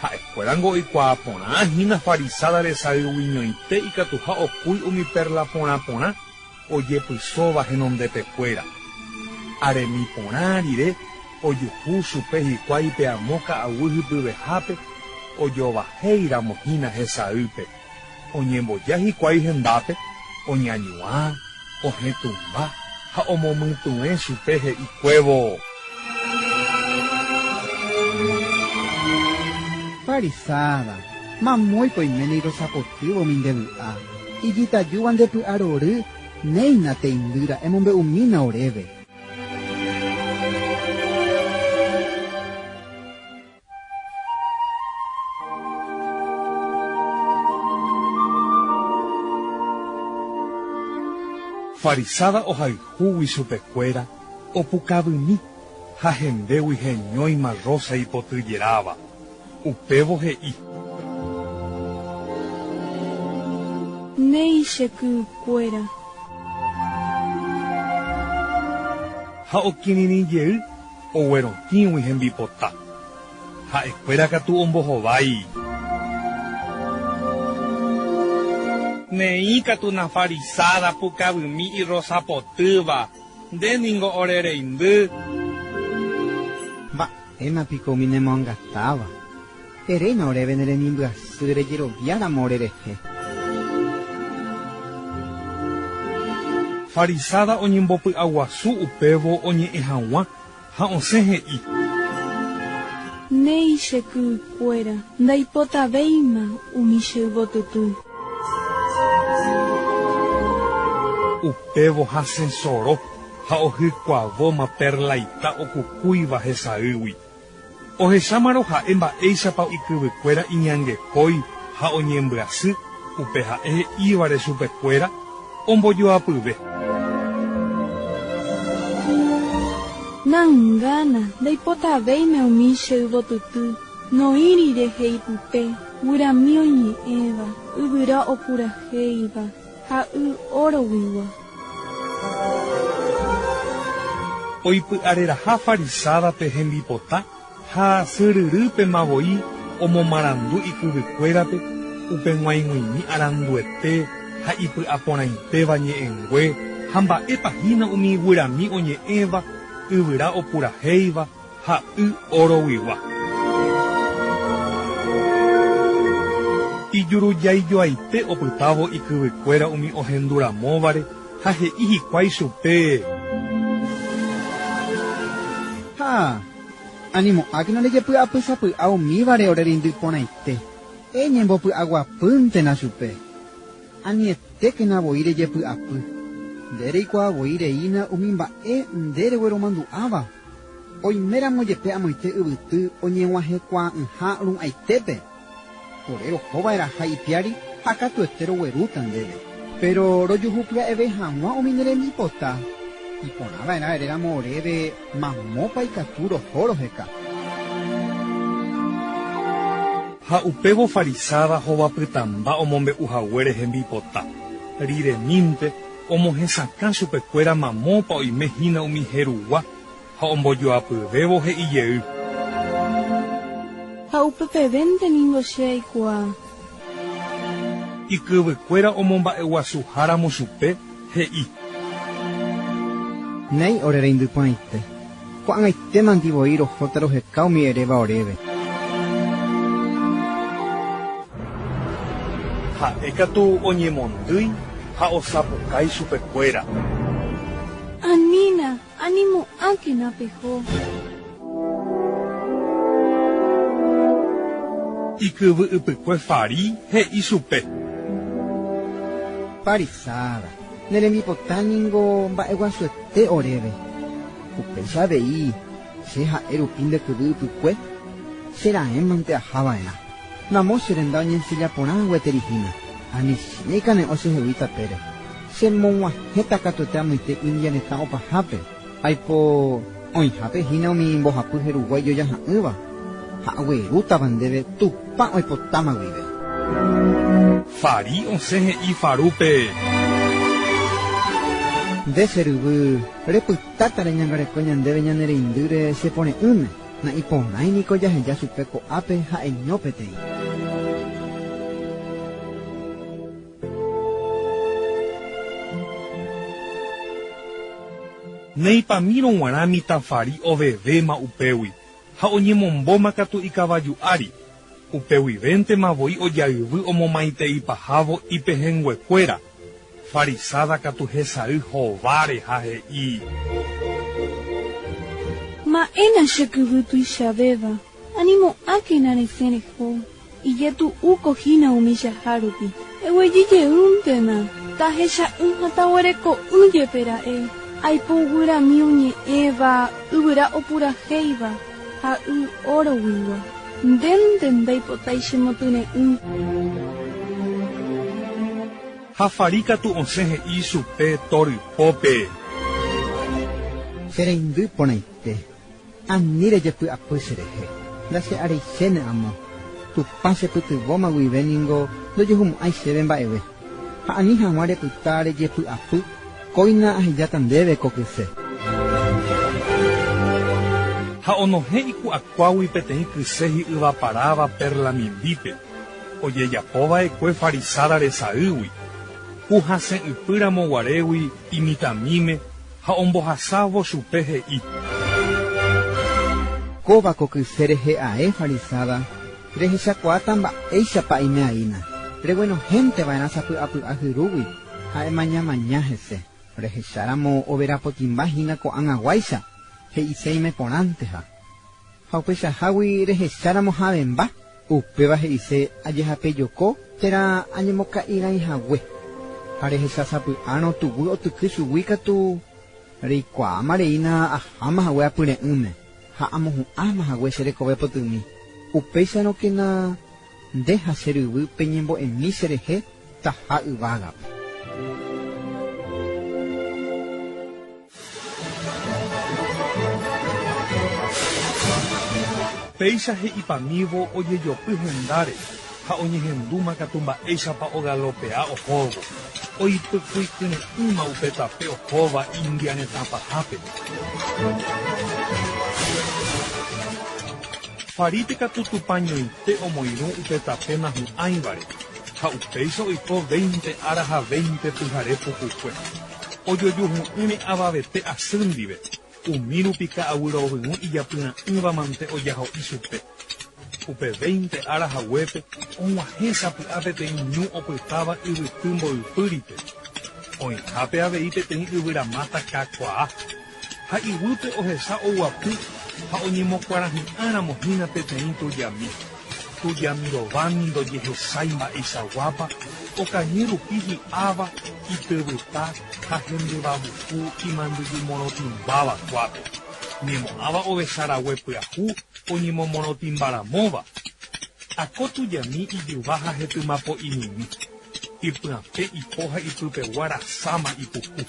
Ha'ekuérango oikuaa porã hína farisáda resayguiñoite ikatuha okúi umi pérla porã porã ojepysóva henondepekuéra. Aremi porã rire ojuhu chupe hikuái pe amo ka'aguy hypyvehápe ojovahéi ramo hína hesaýpe. Oñemboja hikuái hendápe, oñañuã, ohetũmba ha omomytuẽ chupe he'ikuévo. Parisáda, mamóiko oiméne irosapotývo umi nde vy'a, ijitajúva nde py'a rory, néina teindýra emombe'umína oréve. Farisáda ohayhúgui chupekuéra opukavymi ha hembégui heñóima rrósa ipotyjeráva. Upévo he'i. Néi che ky'ykuéra. Ha okirirĩ jey oguerotĩgui hembipota. Ha'ekuéra katu ombohovái. Neĩ katu na farisáda pukavymi irrosapotýva, nde ningo ore reindy. Mba'éma piko umi nemoangatáva. Eréna oréve ne remimbyasy rejeroviáramo orerehe. Farisada oñembopy'aguasu upévo oñe'ẽ haguã ha osẽ he'i. Néi che kyvykuéra, ndaipotavéima umi che yvotyty. Upévo hasẽ soro ha ohykuavóma perlaita okukúiva hesaýgui. Ohechámarõ ha'e mba'éichapa ikyvykuéra iñangekói ha oñembyasy, upe ha'e he'ívare chupekuéra, ombojoapyve. Nangána, ndaipotavéime umi che yvotyty, noĩ rire he'i pype, guyrami oñe'ẽva, yvyra opurahéiva ha y óroguigua. Oipy'areraha farisádape hembipota ha syryrýpema voi omomarandu ikyvykuérape upe g̃uaig̃uimi aranduete ha ipy'aporãitéva ñe'ẽngue ha mba'épa hína umi guyrami oñe'ẽva, yvyra opurahéiva ha y oroguigua. Ijurujaijoaite opytávo ikyvykuéra umi ohenduramóvare ha he'i hikuái chupe. Ha, animo'ãkena rejepy'apy sapy'a umívare ore reindy porãite. Eñembopy'aguapýntena chupe. Anietékena voi rejepy'apy. Nde reikuaa voi reína umi mba'e nde regueromandu'áva. Oiméramo jepe amoite yvyty oñeg̃uahẽkuaa'ỹha ru'ãitépe. Ore rohova'erãha ipiári ha katuete roguerúta ndéve. Péro rojuhupya'eve hag̃ua umi ne rembipota, iporãva'erã eréramo oréve mamópa ikatu roho roheka. Ha upévo farisáda hovapytãmba omombe'u haguére hembipota. Riremínte, omohesakã chupekuéra mamópa oime hína umi herugua ha ombojoapyvévo he'i jey. Ha upepevénte ningo che aikuaa. Ikyvykuéra omomba'eguasuháramo chupe, he'i. Néi ore reindy porãite. Ko'ag̃aitémandi voi rohóta roheka umi eréva oréve. Ha'e katu oñemondýi ha osapukái chupekuéra. Anína, animo'ãkena peho. Ikyvy ypykue Fari he'i chupe. Farisáda, ne rembipota ningo mba'eguasuete oréve. Upéicha avei, che ha'e rupi nde kyvy ypykue, che raẽmante aha va'erã. Mamo che renda oñensilla porã gueteri hína, ani chéne ikane'õ chehegui tapére. Che mog̃uahẽta katuete amoite India retã opahápe, aipo oĩhápe hína umi mbohapy herugua ijojaha'ỹva, ha aguerútava ndéve Tupã oipotáma guive. Fari osẽ he'i Farúpe. Nde che ryvy, repytáta reñangareko ñandéve ñane reindýre che pore'ỹme. Na'iporãi niko jaheja chupe ko'ápe ha'eño peteĩ. Neipamírõ g̃uarã mitã Fari ovevéma upégui ha oñemombóma katu ikavaju ári, upe guivéntema voi ojayvy omomaiteipahávo ipehẽnguekuéra, Farisáda katu hesay hováre ha he'i. Ma'éna che kyvy tuichavéva, animo'ãkena resẽ reho, ijetu'úko hína umi jaha rupi. Eguejy jeýntena, tahecha'ỹ ha taguereko'ỹ jepe ra'e, aipo guyrami oñe'ẽva, yvyra opurahéiva ha y óroguigua. Ndénte ndaipotái chemotyre'ỹ. Ha Fari katu osẽ he'i chupe torypópe. Che reindy porãite, ani rejepy'apy che rehe, ndache'areichéne amo. Tupã chepytyvõma guive ningo ndojehumo'ãi chéve mba'eve. Ha ani hag̃ua repyta rejepy'apy, kóina ahejáta ndéve ko kyse. Ha onohẽ iku'akuágui peteĩ kyse hi'yvaparáva pérla mimbípe. Ojejapo va'ekue farisáda resaýgui, ku hasẽ ypy ramo guarégui imitãmíme ha ombohasávo chupe he'i. Kóva ko kyse rehe ae Farisada, rehechakuaáta mba'éichapa aime aína. Reguenohẽnte va'erã sapy'apy'a hyrúgui ha emaña maña hese. Rehecháramo overa potĩmba hína ko'ág̃aguáicha, he'ise ime porãnteha. Ha upeichahágui rehecháramo havẽmba, upéva he'ise ajehapejoko térã añemoka'irãi hague. Ha rehecha sapy'árõ tuguy otyky chugui katu, reikuaáma reína aháma hague apyre'ỹme ha amohu'ãma hague che rekove potymi. Upéicharõkena nde ha che ryvy peñembo'emi cherehe taha yvágape. Péicha he'ipamívo ojejopy hendáre ha oñehendúma katu mba'éichapa ogalopea ohóvo, oipykuikyre'ỹma upe tape ohóva India retã pahápe. Farípe katu Tupã ñoite omoirũ upe tape nahu'ãivare, ha upéicha oiko veinte ára ha veinte pyhare pukukue. Ojojuhu'ỹre avavete asy ndive, umi rupi ka'aguyrovyũ ijapyra'ỹva mante ojaho'i chupe. Upe veinte ára haguépe og̃uahẽ sapy'a peteĩ ñu opytáva yvyty mboypýripe. Oĩhápe avei peteĩ yvyramáta kakuaa, ha iguýpe ohecha oguapy ha oñemokuarahy'ãramo hína peteĩ tujami. Tujamirovámi ndojehechái mba'eichaguápa okañy rupi hi'áva ityvyta ha hendyvavuku imandyjumorotĩmbáva kuápe. Ñemo'ãva ovecha rague pyahu oñemomorotĩmbaramóva. Ako tujami ijyva ha hetymapo'imimi. Ipyapẽ ipo ha ipypegua rasáma ipuku.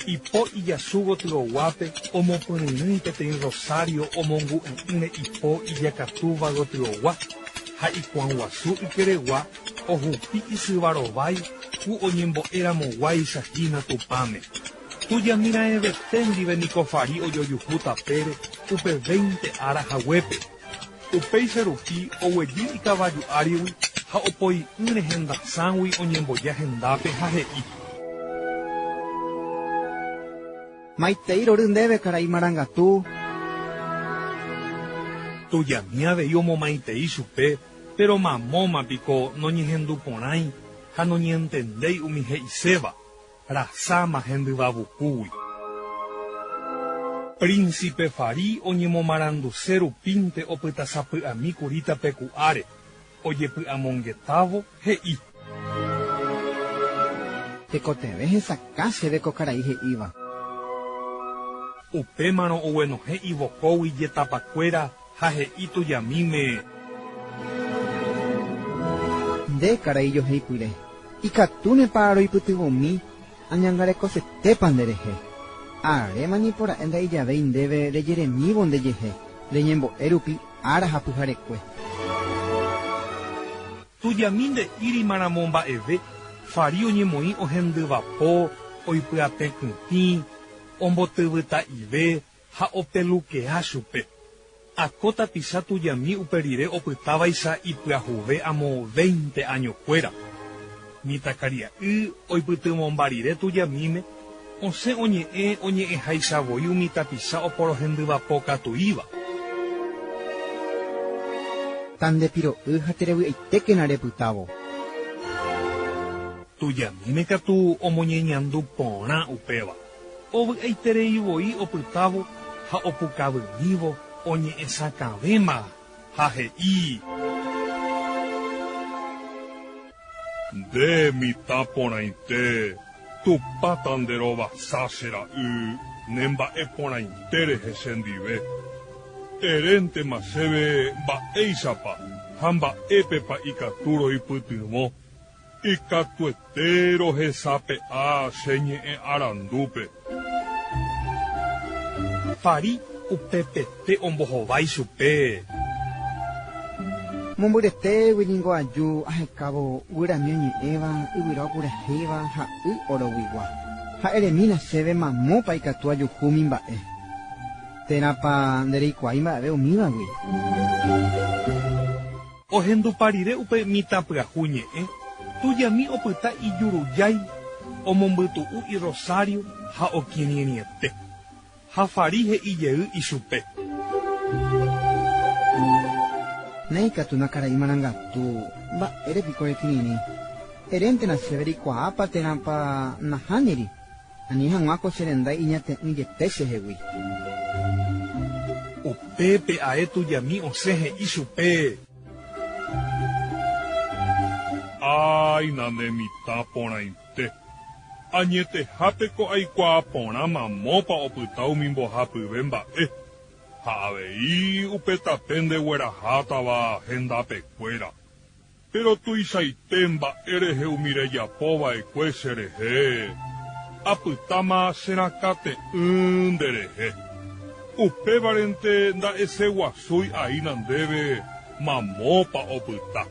Ipo ijasu gotyoguápe omopyryrỹi peteĩ rosario omongu'e'ỹre ipo ijakatúva gotyogua, ha ikuãguasu ykeregua ohupi isyva rovái ku oñembo'eramoguáicha hína Tupãme. Tujamiraẽvete ndive niko Fari ojojuhu tapére upe veinte ára haguépe. Upéicha rupi oguejy ikavaju árigui ha opoi'ỹre hendasãgui oñemboja hendápe ha he'i. Maitei rory ndéve karai marangatu. Tujami avei omomaitei chupe, péro mamóma piko noñehenduporãi ha noñentendéi umi he'iséva. Rasáma hendyvavukúgui. Príncipe Fari oñemomaranduse rupínte opytasapy'ami kuri tape ku'áre, ojepy'amongetávo, he'i. Tekotevẽ hesakã chéve ko karai he'íva. Upémarõ oguenohẽ ivokógui jetapakuéra ha he'i tujamíme. Nde, karai joheipyre, ikatúnepa roipytyvõmi añangarekosetépa nderehe. Aréma nipora'e nda'ijavéi ndéve rejeremívo ndejehe, reñembo'e rupi ára ha pyharekue. Tujami nde'írima ramo mba'eve, Fari oñemoĩ ohendyvapo, oipyapẽkytĩ, ombotyvyta'ive ha opelukea chupe. Ako tapicha tujami upe rire opytávaicha ipyahuve amo veinte añokuéra. Mitãkaria'y oipytyvõmba rire tujamíme, osẽ oñe'ẽ oñe'ẽháicha voi umi tapicha oporohendyvapo katuíva. Tandepiro'y ha terevy'aitékena repytávo. Tujamíme katu omoñeñandu porã upéva. Ovy'aiterei voi opytávo ha opukavymívo oñe'ẽsakãvéma ha he'i. Nde mitã porãite, Tupãta nde rovasa che ra'y ne mba'e porãite rehe chendive. Eréntema chéve mba'éichapa ha mba'épepa ikatu roipytyvõ. Ikatuete rohesape'a che ñe'ẽ arandúpe. Fari upepete ombohovái chupe. Mombyretégui ningo aju ahekávo guyrami oñe'ẽva, yvyra opurahéiva ha y oroguigua. Ha eremína chéve mamópa ikatu ajuhu umi mba'e. Térãpa ndereikuaái mba'eve umívagui. Ohendupa rire upe mitãpyahu ñe'ẽ, tujami opyta ijurujái, omombytu'u irrosário ha okirirĩete. Ha Fari he'i jey ichupe. Néi katúna karai marangatu, mba'ére piko rekirirĩ? Eréntena chéve reikuaápa térãpa nahániri, ani hag̃ua ko che renda iñate'ỹ jepe chehegui. Upépe ae tujami osẽ he'i chupe. Áina ne mitã porãite. Añetehápeko aikuaa porã mamópa opyta umi mbohapyve mba'e. Ha avei upe tape ndeguerahátava hendapekuéra. Péro tuichaite mba'e rehe umi rejapo va'ekue cherehe, apytáma cherakate'ỹ nderehe. Upévarente nda'eseguasúi aína ndéve mamópa opyta,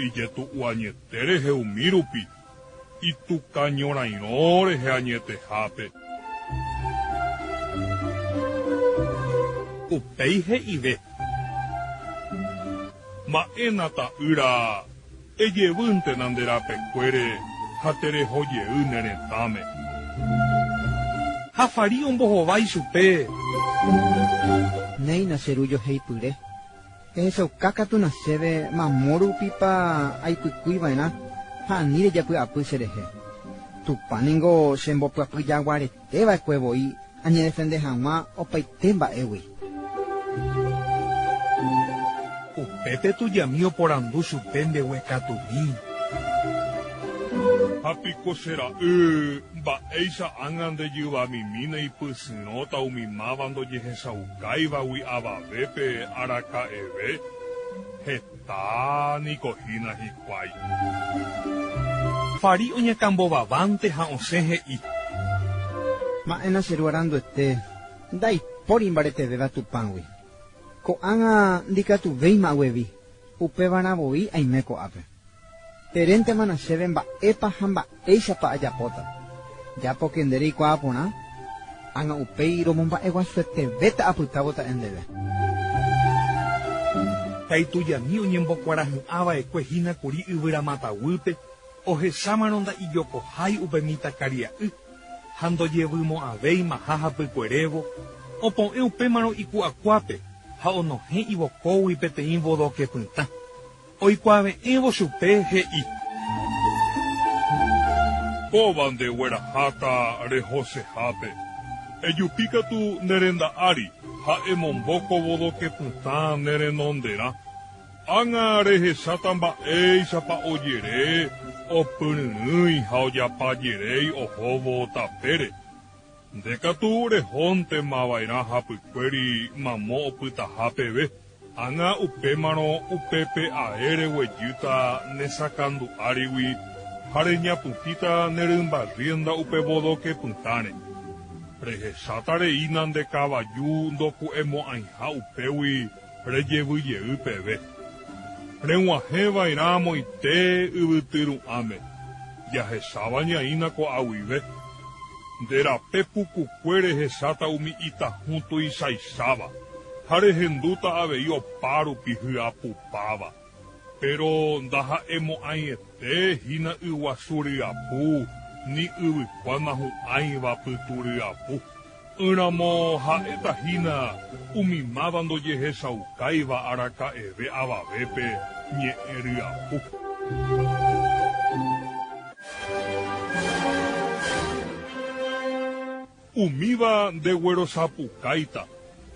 ijetu'u añete rehe umi rupi, itukañorairõ rehe añetehápe. Upéi he'ive, Ma'éna ta'ýra, ejevýntena nde rapekuére ha tereho jey ne retãme. Ha Fari ombohovái chupe. Néina che ru joheipyre, Ehechauka katuna chéve mamo rupipa aipykúi va'erã ha ani rejapy'apy che rehe. Tupã ningo che mbopyapy jaguarete va'ekue voi añedefende hag̃ua opaite mba'égui. Upépe tujami oporandu chupe mbeguekatumi. Ha piko che ra'y, mba'éicha ág̃a nde jyvamimi neipysyrõta umi máva ndojehechaukáivagui avavépe araka'eve? Heta niko hína hikuái. Fari oñakãmbovavánte ha osẽ he'i. Ma'éna che ru aranduete, ndaipóri imbaretevéva Tupãgui. Ko'ág̃a ndikatuvéima aguevi, upevarã voi aime ko'ápe. Eréntemana chéve mba'épa ha mba'éichapa ajapóta. Jápoke nde reikuaa porã, ág̃a upéi romomba'eguasuetevéta apytávo ta'e ndéve. Taitujami oñembokuarahy'ã va'ekue hína kuri yvyramata guýpe, ohechámarõ nda'ijokohái upe mitãkaria'y ha ndojevymo'ãvéimaha hapykuerévo, opo'ẽ upémarõ iku'akuápe ha onohẽ ivokógui peteĩ vodoke pytã. Oikuave'ẽvo chupe he'i. Kóva nde gueraháta rehosehápe. Ejupi katu ne renda ári ha emombo ko vodoke pytã ne renonderã. Ág̃a rehecháta mba'éichapa ojere, opyryrỹi ha ojapajeréi ohóvo tapére. Nde katu rehóntema va'erã hapykuéri mamo opytaha peve. Ág̃a upémarõ upépe ae reguejýta ne sakandu árigui ha reñapytĩta ne rymba rienda upe vodoke pytãre. Rehecháta reína nde kavaju ndoku'emo'ãiha upégui rejevy jey peve. Reg̃uahẽ va'erã amoite yvyty ru'ãme, jahecháva ñaína ko'águive. Nde rape pukukue rehecháta umi itahũ tuichaicháva, ha rehendúta avei opa rupi hyapupáva. Péro ndaha'emo'ãiete hína yguasu ryapu ni yvykua nahu'ãiva pytu ryapu. Ỹramo ha'éta hína umi máva ndojehechaukáiva araka'eve avavépe ñe'ẽ ryapu. Umíva ndeguerosapukáita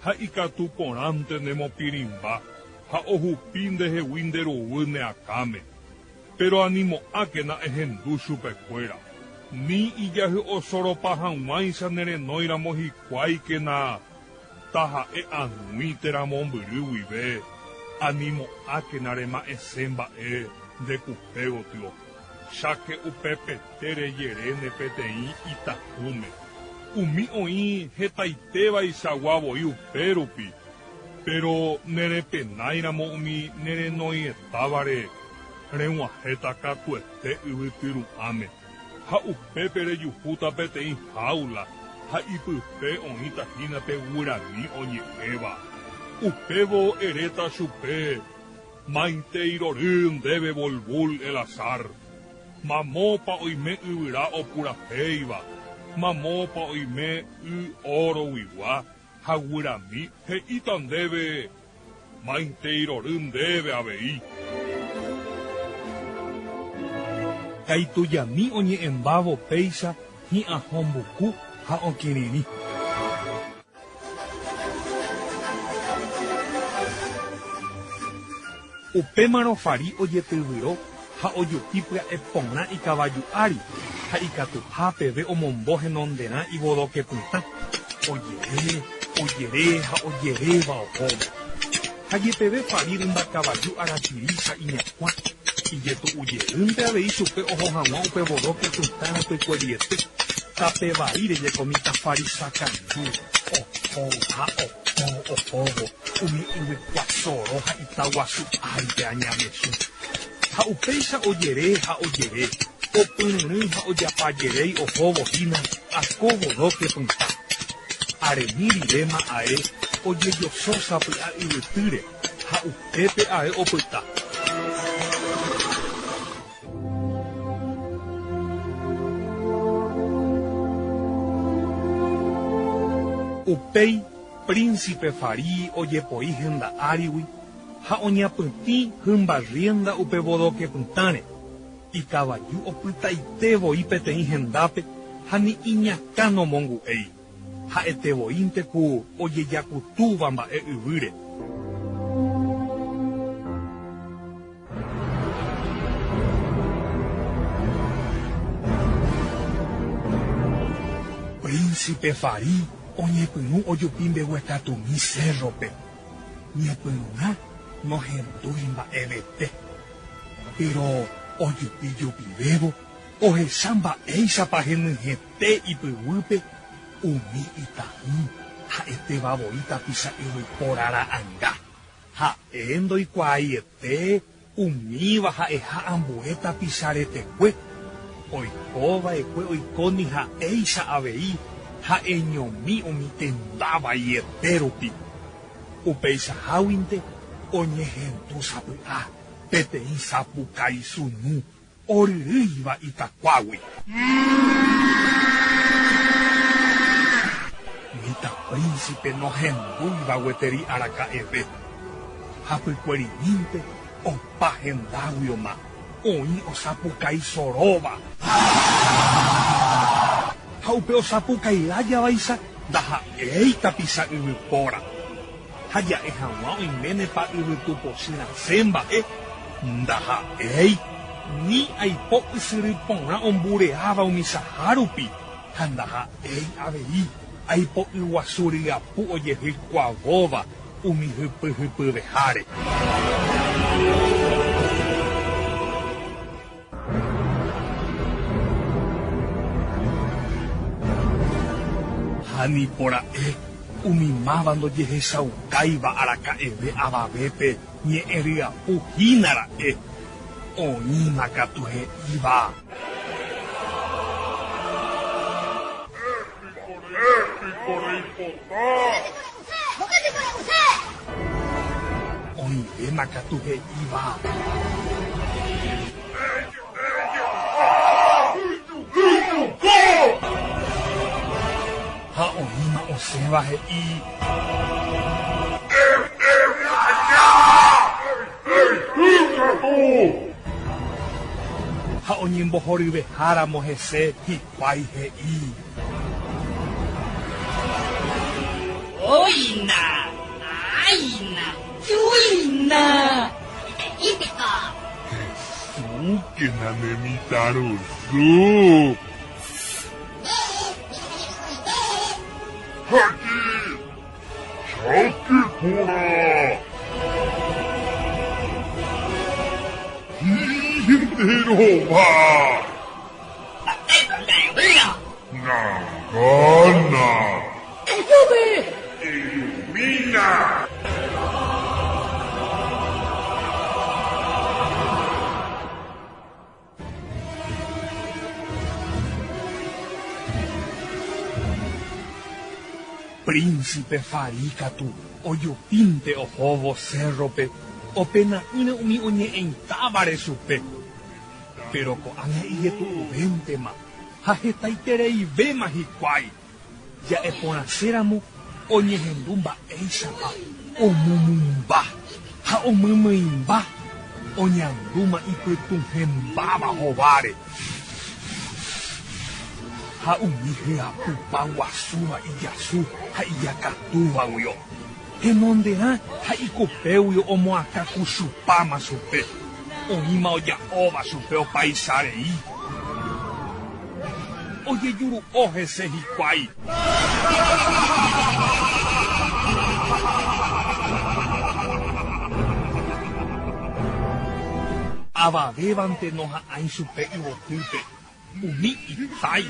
ha ikatu porãnte nemopirĩmba ha ohupi ndehegui nde ruguy ne akãme. Péro animo'ãkena ehendu chupekuéra, ni ijahy'osoropa hag̃uáicha nerenóiramo hikuáikena taha'e ag̃ui térã mombyry guive, animo'ãkena rema'ẽse mba'e nde kupe gotyo, cháke upepete rejeréne peteĩ itahũme. Umi oĩ hetaitévaichagua voi upérupi, Péro nerepenáiramo umi nerenoietávare, reg̃uahẽta katuete yvyty ru'ãme, ha upépe rejuhúta peteĩ háula ha ipype oĩta hína pe guyrami oñe'ẽva. Upévo eréta chupe, Maitei rory ndéve Bolbul Elazar, mamópa oime yvyra opurahéiva, mamópa oime y oroguigua, Ha guyrami he'íta ndéve, Maitei rory ndéve avei. Kaitujami oñe'ẽmbávo péicha hi'ãho mbuku ha okirirĩ. Upémarõ Fari ojetyvyro ha ojupi pya'e porã ikavaju ári ha ikatuha peve omombo henonderã ivodóke pytã, ojere, ojere ha ojeréva ohóvo. Ha jepeve Fari rymba kavaju aratirícha iñakuã, ijetu'u jeýnte avei chupe oho hag̃ua upe vodóke pytã rapykueriete, tape vaíre jeko mitã Fari sakandu, oho ha oho ohóvo umi yvykua soro ha ita guasu ári pe añavesu. Ha upéicha ojere ha ojere, opyryrỹi ha ojapajeréi ohóvo hína ako vodóke pytã. Aremi riréma ae ojejoso sapy'a yvytýre ha upépe ae opyta. Upéi Príncipe Fari ojepoi henda árigui ha oñapytĩ hymba rienda upe vodóke pytãre. Ikavaju opytaite voi peteĩ hendápe ha ni iñakã nomongu'éi. Ha'ete voínte ku ojejakutúva mba'e yvýre. Príncipe Fari oñepyrũ ojupi mbeguekatumi cérrope. Ñepyrũrã nohendúi mba'evete. Péro ojupi jupivévo ohecha mba'éichapa henyhẽte ipyguýpe umi itahũ ha'etéva voi tapicha yvypóra ra'anga. Ha'e ndoikuaaiete umíva ha'eha ambue tapicha retekue, oikova'ekue oikóni ha'éicha avei ha'eñomi umi tenda vaiete rupi. Upeichaháguinte oñehendu sapy'a peteĩ sapukái sunu oryrýiva itakuágui. Mitã príncipe nohendúiva gueteri araka'eve. Hapykuerimínte opa hendáguioma oĩ osapukái soróva. Ha upe osapukái lájavaicha ndaha'éi tapicha yvypóra. Ha ja'e hag̃ua oiménepa yvytu pochy rasẽ mba'e, ndaha'éi, ni aipo ysyry porã ombureáva umi saha rupi, ha ndaha'éi avei aipo yguasu ryapu ojehykuavóva umi hypy hypyveháre. Ha nipora'e umi máva ndojehechaukáiva araka'eve avavépe ñe'ẽ ryapu hína ra'e, oĩma katu he'íva. Oĩvéma katu he'íva. Ha oĩma osẽva he'i. Ha oñembohoryveháramo hese hikuái he'i. Oína! Áina! Chuína! Jesúkena ne mitãrusu! Háke! Cháke porã! Híi nde rova! Nangana! Ejumína! Príncipe Fari katu ojupínte ohóvo cérrope opena'ỹre umi oñe'ẽitávare chupe. Péro ko'ág̃a ijetu'uvéntema ha hetaitereivéma hikuái. Ja'e porãséramo oñehendu mba'éichapa omomumba. Ha omymyimba, oñandúma ipytũhẽmbáva hováre. Ha umi hyapupa guasúva ijasu ha ijakatúvaguio, henonderã ha ikupéguio omoakãkuchupáma chupe, oĩma oja'óva chupe opaicha rei. Ojejuru'o hese hikuái. Avavévante noha'ãi chupe yvotýpe, umi itái,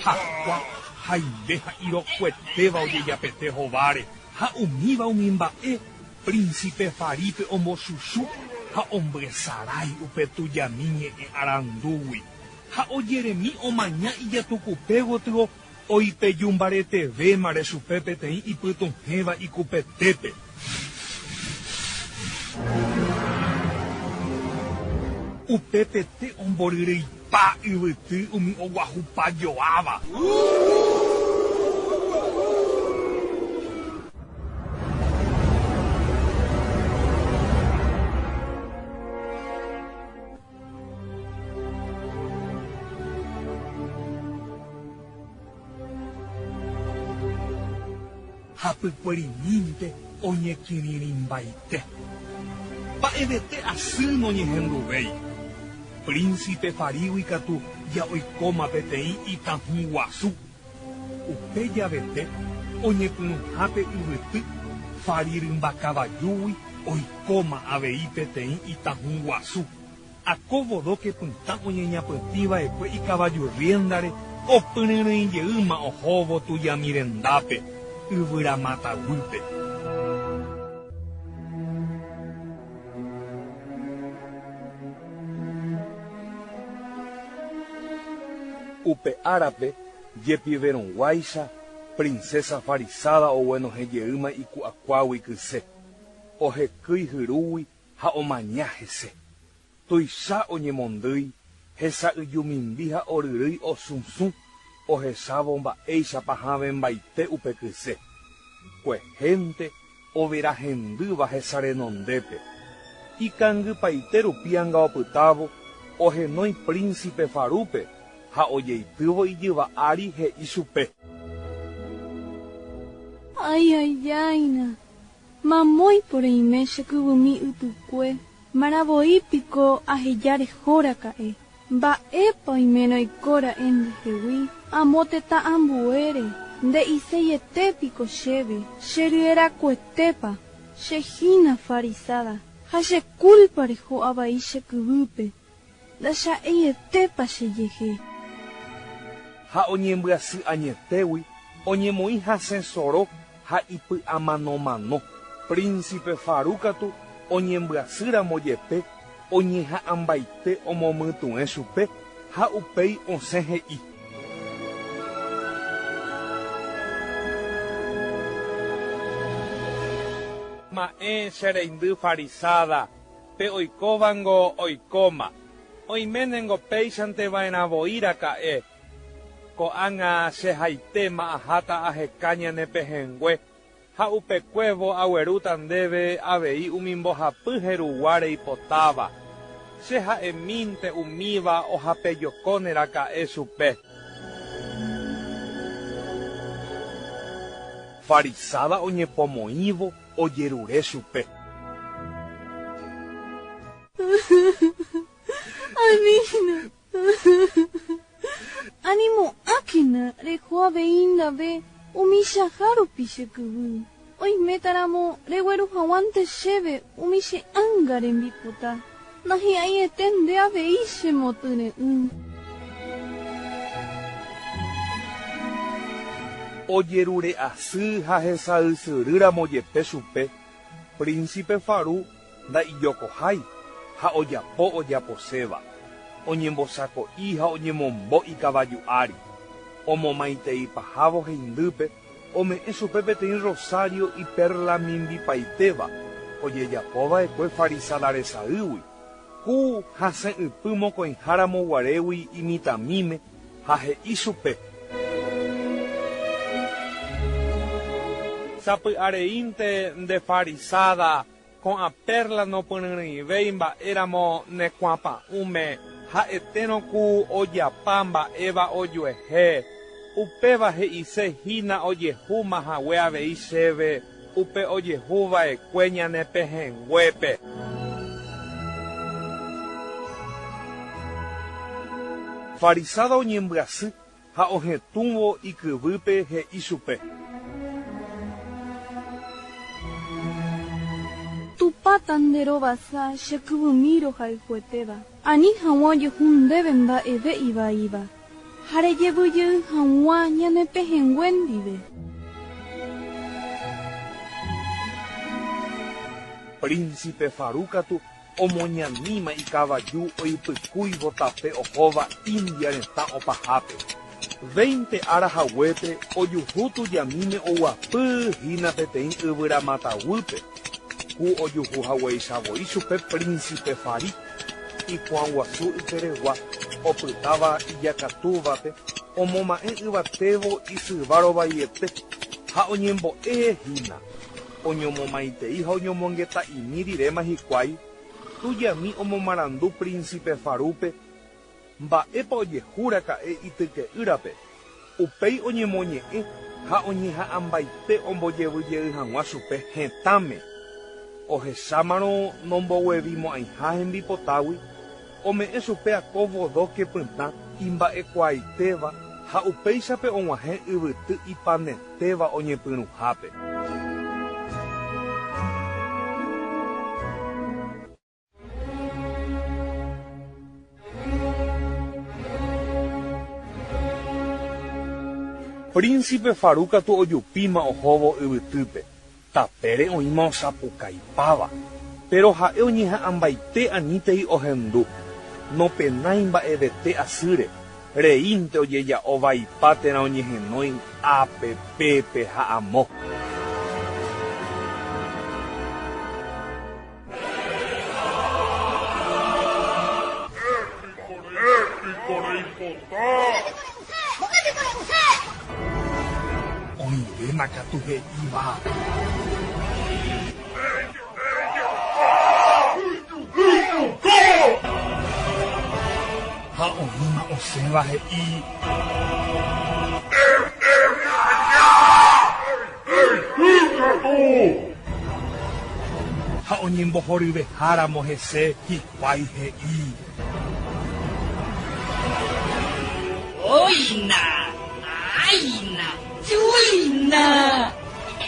hakua, haimbe ha irokuetéva ojejapete hováre, ha umíva umi mba'e Príncipe Farípe ombochuchu ha ombyesarái upe tujami ñe'ẽ arandúgui. Ha ojeremi omaña ijatukupe gotyo oipeju mbaretevémare chupe peteĩ ipytuhẽva ikupetépe. Upepete omboryryipa yvyty umi oguahupa joáva. Hapykuerimínte oñekirirĩmbaite. Mba'evete asy noñehenduvéi. Príncipe Farígui katu ja oikóma peteĩ itahũ guasu. Upe javete oñepyrũhápe yvyty Fari rymba kavajúgui oikóma avei peteĩ itahũ guasu. Ako vodóke pytã oñeñapytĩ va'ekue ikavaju riéndare opyryrỹi jeýma ohóvo tujami rendápe, yvyramáta guýpe. Upe árape, jepiverõguáicha, Princesa Farisada oguenohẽ jeýma iku'akuágui kyse, ohekýi hyrúgui ha omaña hese. Tuicha oñemondýi, hesa'yjumimbi ha oryrýi osusũ ohechávo mba'éichapa havẽmbaite upe kyse. Kuehénte overa hendýva hesa renondépe. Ikangypaite rupi anga opytávo, ohenói Príncipe Farúpe ha ojeitývo ijyva ári he'i chupe. Ay, ay, áina! Mamóipo reime che kyvymi ypykue, maravoi piko aheja reho raka'e. Mba'épa oimérõ oiko ra'e ndehegui amo tetã ambuére, nde'iseiete piko chéve, che ryerakuetépa, che hína farisada, ha che kúlpa reho avai che kyvýpe, ndacha'eietépa chejehe. Ha oñembyasy añetégui oñemoĩ hasẽ soro ha ipy'amanomano. Príncipe Faru katu oñembyasy ramo jepe oñeha'ãmbaite omomytuẽ chupe ha upéi osẽ he'i. Ma'ẽ che reindy farisada, pe oikóvango oikóma. Oiménengo péichante va'erã voi raka'e. Ko'ág̃a che haitéma aháta aheka ñane pehẽngue, ha upekuévo aguerúta ndéve avei umi mbohapy herugua reipotáva. Che ha'emínte umíva ohapejokóne raka'e chupe. Farisáda oñepomoĩvo ojerure chupe. Anína. Animo'ãkena reho avei ndave umichaha rupi che kyvy, oimétaramo regueru haguãnte chéve umi che ánga rembipota, nahi'ãiete nde avei che motyre'ỹ. Ojerure asy ha hesay ramo jepe chupe, Príncipe Faru Nda'ijokohái ha ojapo ojaposéva, oñembosako'i ha oñemombo ikavaju ári. Omomaiteipahávo heindýpe, ome'ẽ chupe peteĩ rosario iperla mimbipaitéva, ojejapova'ekue farisada resaýgui, ku hasẽ ypy mokõiha ramo guarégui imitãmíme ha he'i chupe. Sapy'areínte nde farisada. Ko'ã pérla nopyryrỹivéi mba'éramo ne kuã pa'ũme, ha'etérõ ku ojapa mba'éva ojuehe. Upéva he'ise hína ojehúma hague avei chéve upe ojehu va'ekue ñane pehẽnguépe. Farisáda oñembyasy ha ohetũvo ikyvýpe he'i chupe. Tupã ta nde rovasa che kyvymi rohayhuetéva, ani hag̃ua ojehu ndéve mba'eve ivaíva, ha rejevy jey hag̃ua ñane pehẽngue ndive. Príncipe Faru katu Omoñaníma ikavaju oipykúivo tape ohóva India retã opahápe. Veinte ára haguépe ojuhu tujamíme oguapy hína peteĩ yvyramáta guýpe, ku ojuhu haguéicha voi chupe Príncipe Fari, ikuãguasu ykeregua, opytáva ijakatúvape, omoma'ẽ yvatévo isyva rovaiete ha oñembo'e hína. Oñomomaitei ha oñomongeta'imi riréma hikuái, tujami omomarandu Príncipe Farúpe mba'épa ojehu raka'e ityke'ýrape, upéi oñemoñe'ẽ ha oñeha'ãmbaite ombojevy jey hag̃ua chupe hetãme. Ohechámarõ nomboguevimo'ãiha hembipotágui, ome'ẽ chupe ako vodóke pytã imba'ekuaaitéva ha upéichape og̃uahẽ yvyty ipanetéva oñepyrũhápe. Príncipe Faru katu ojupíma ohóvo yvytýpe, tapére oĩma osapukaipáva, péro ha'e oñeha'ãmbaite anítei ohendu, nopenái mba'evete asýre, reínte ojeja'o vaipa térã oñehenói ápe, pépe ha amo. Oĩvéma katu he'íva. Ha oĩma osẽva he'i. Ha oñembohoryveháramo hese hikuái he'i. Oína! Áina! Chuina!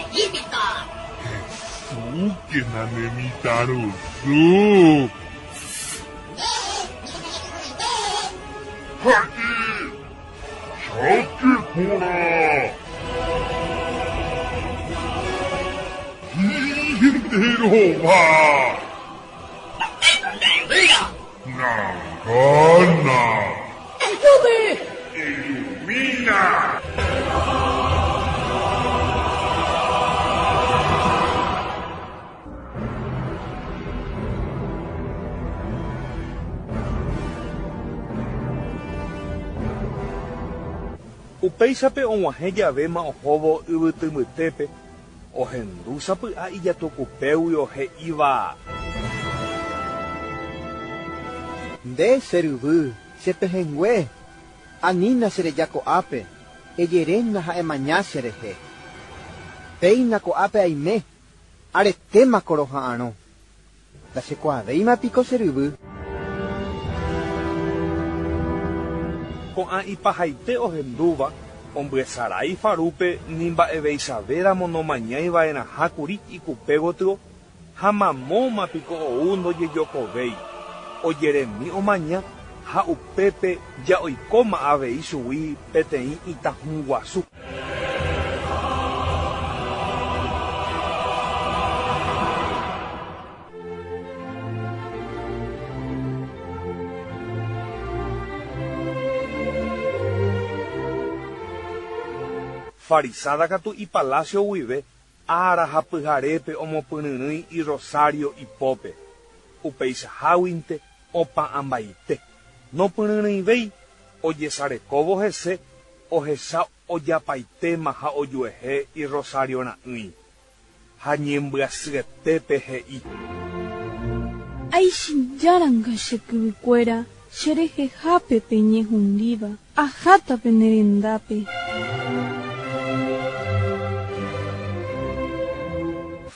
Egipto! Jesúkena ne mitãrusu! He'i, Cháke porã! Hi'i nde rova! Nangána! Ejumína! Upéichape og̃uahẽ javéma ohóvo yvyty mbytépe, ohendu sapy'a ijatukupéguio he'íva. Nde, che ryvy, che pehẽngue, anína che reja ko'ápe, ejeréna ha emaña che rehe. Péina ko'ápe aime, aretéma ko roha'arõ. Ndachekuaavéima piko che ryvy? Ko'ã ipahaite ohendúva, ombyesarái Farúpe ni mba'eveichavéramo nomañái va'erãha kuri ikupe gotyo ha mamóma piko ou ndojejokovéi, ojeremi omaña ha upépe ja oikóma avei chugui peteĩ itahũ guasu. Farisáda katu ipalácio guive ára ha pyharépe omopyryrỹi irrosário ipópe, upeichaháguinte opa'ãmbaite. Nopyryrỹivéi, ojesarekóvo hese ohecha ojapaitéma ha ojuehe irrosário ra'ỹi. Ha ñembyasyetépe he'i. Aichejáranga che kyvykuéra, che rehehápe peñehundíva, aháta pene rendápe.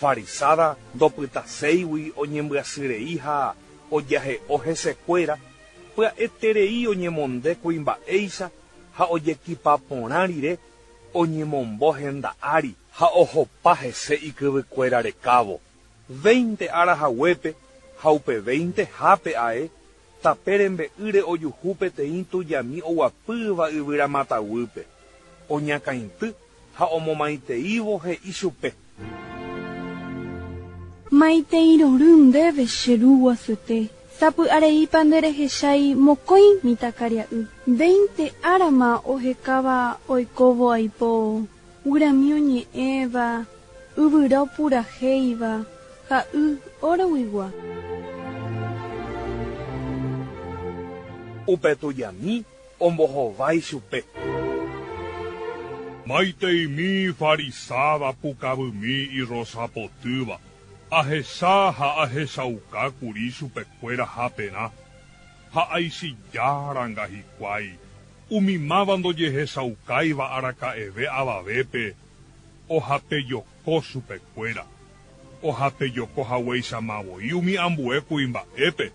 Farisáda ndopytaséigui oñembyasyrei ha ojahe'o hesekuéra, pya'eterei oñemonde kuimba'éicha ha ojekipa porã rire oñemombo henda ári ha ohopa hese ikyvykuéra rekávo. Veinte ára haguépe ha upe veinte hápe ae, tape rembe'ýre ojuhu peteĩ tujami oguapýva yvyramata guýpe. Oñakãity ha omomaiteívo he'i chupe. Maitei rory ndéve che ru guasuete, sapy'areípa nde rehechái mokõi mitãkaria'y, veinte árama ohekáva oikóvo aipo guyrami oñe'ẽva, yvyra opurahéiva ha y oroguigua. Upe tujami ombohovái chupe. Maiteimi farisáva pukavymi irrosapotýva, ahecha ha ahechauka kuri chupekuéra haperã, ha aichijáranga hikuái, umi máva ndojehechaukáiva araka'eve avavépe ohapejoko chupekuéra, ohapejoko haguéichama voi umi ambue kuimba'épe.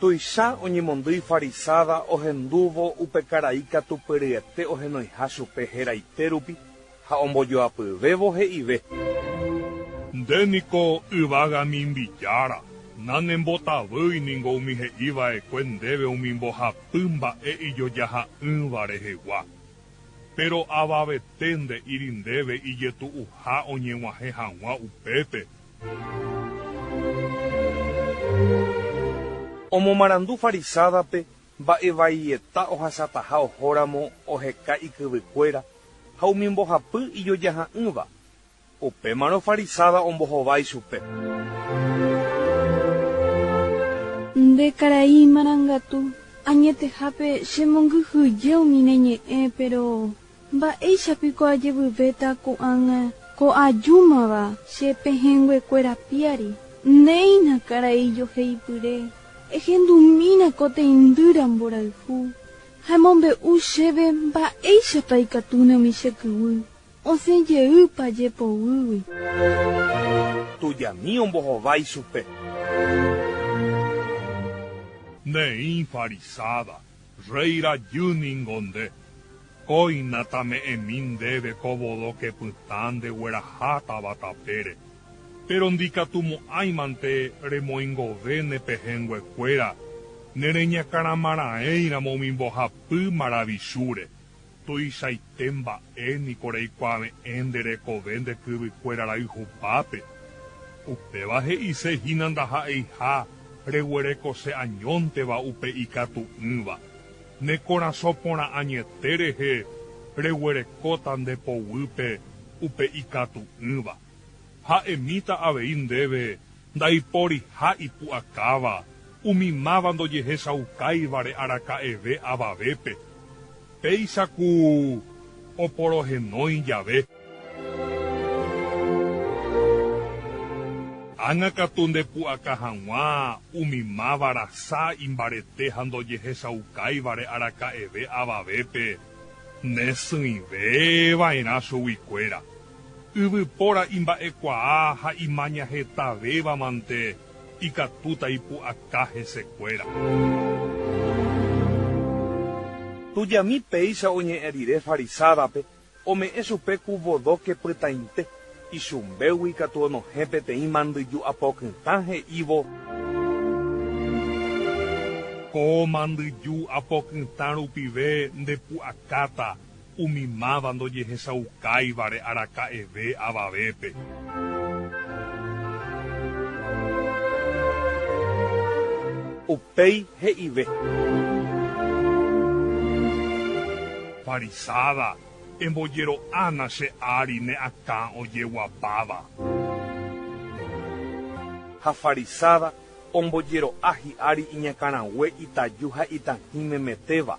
Tuicha oñemondýi farisáda ohendúvo upe karai katupyryete ohenoiha chupe heraite rupi ha ombojoapyvévo he'ive. Nde niko yvága mimbijára, nanembotavýi ningo umi he'i va'ekue ndéve umi mbohapy mba'e ijojaha'ỹva rehegua. Péro avavete nde'íri ndéve ijetu'uha oñeg̃uahẽ hag̃ua upépe. Omomarandu farisádape mba'evaieta ohasataha ohóramo oheka ikyvykuéra ha umi mbohapy ijojaha'ỹva. Upémarõ farisáda ombohovái chupe. Nde karai marangatu, añetehápe chemongyhyje umi ne ñe'ẽ, péro mba'éicha piko ajevyvéta ko'ág̃a ko ajúmava che pehẽnguekuéra piári? Néina karai joheipyre, ehendumína ko teindýra mborayhu, ha emombe'u chéve mba'éichapa ikatúne umi che kyvy. Osẽ jey paje poguýgui. Tujami ombohovái chupe. Neĩ farisáda, rréi rajy ningo nde. Kóina tame'ẽmi ndéve ko vodóke pytã ndeguerahátava tapére. Péro ndikatumo'ãimante remoingove ne pehẽnguekuéra nereñakãramaraẽiramo umi mbohapy maravichúre. Tuichaite mba'e niko reikuave'ẽ nde rekove nde kyvykuéra rayhupápe. Upéva he'ise hína ndaha'eiha reguerekose añónteva upe ikatu'ỹva. Ne korasõ porã añete rehe reguerekóta nde poguýpe upe ikatu'ỹva. Ha'emíta avei ndéve ndaiporiha ipu'akáva umi máva ndojehechaukáivare araka'eve avavépe. Péicha ku oporohenói jave. Ág̃a katu ndepu'aka hag̃ua umi máva rasa imbarete ha ndojehechaukáivare araka'eve avavépe, nesỹive va'erã chuguikuéra. Yvypóra imba'ekuaa ha imaña hetavéva mante ikatúta ipu'aka hesekuéra. Tujami péicha oñe'ẽ rire farisádape, ome'ẽ chupe ku vodóke pytãite, ichumbégui katu onohẽ peteĩ mandyju apokytã he'ívo. Ko mandyju apokytã rupive ndepu'akáta Umi máva ndojehechaukáivare araka'eve avavépe. Upéi he'ive. Farisáda, embojero'ána che ári ne akã ojeguapáva. Ha farisáda ombojero'a hi'ári iñakãrague itaju ha itatĩ memetéva,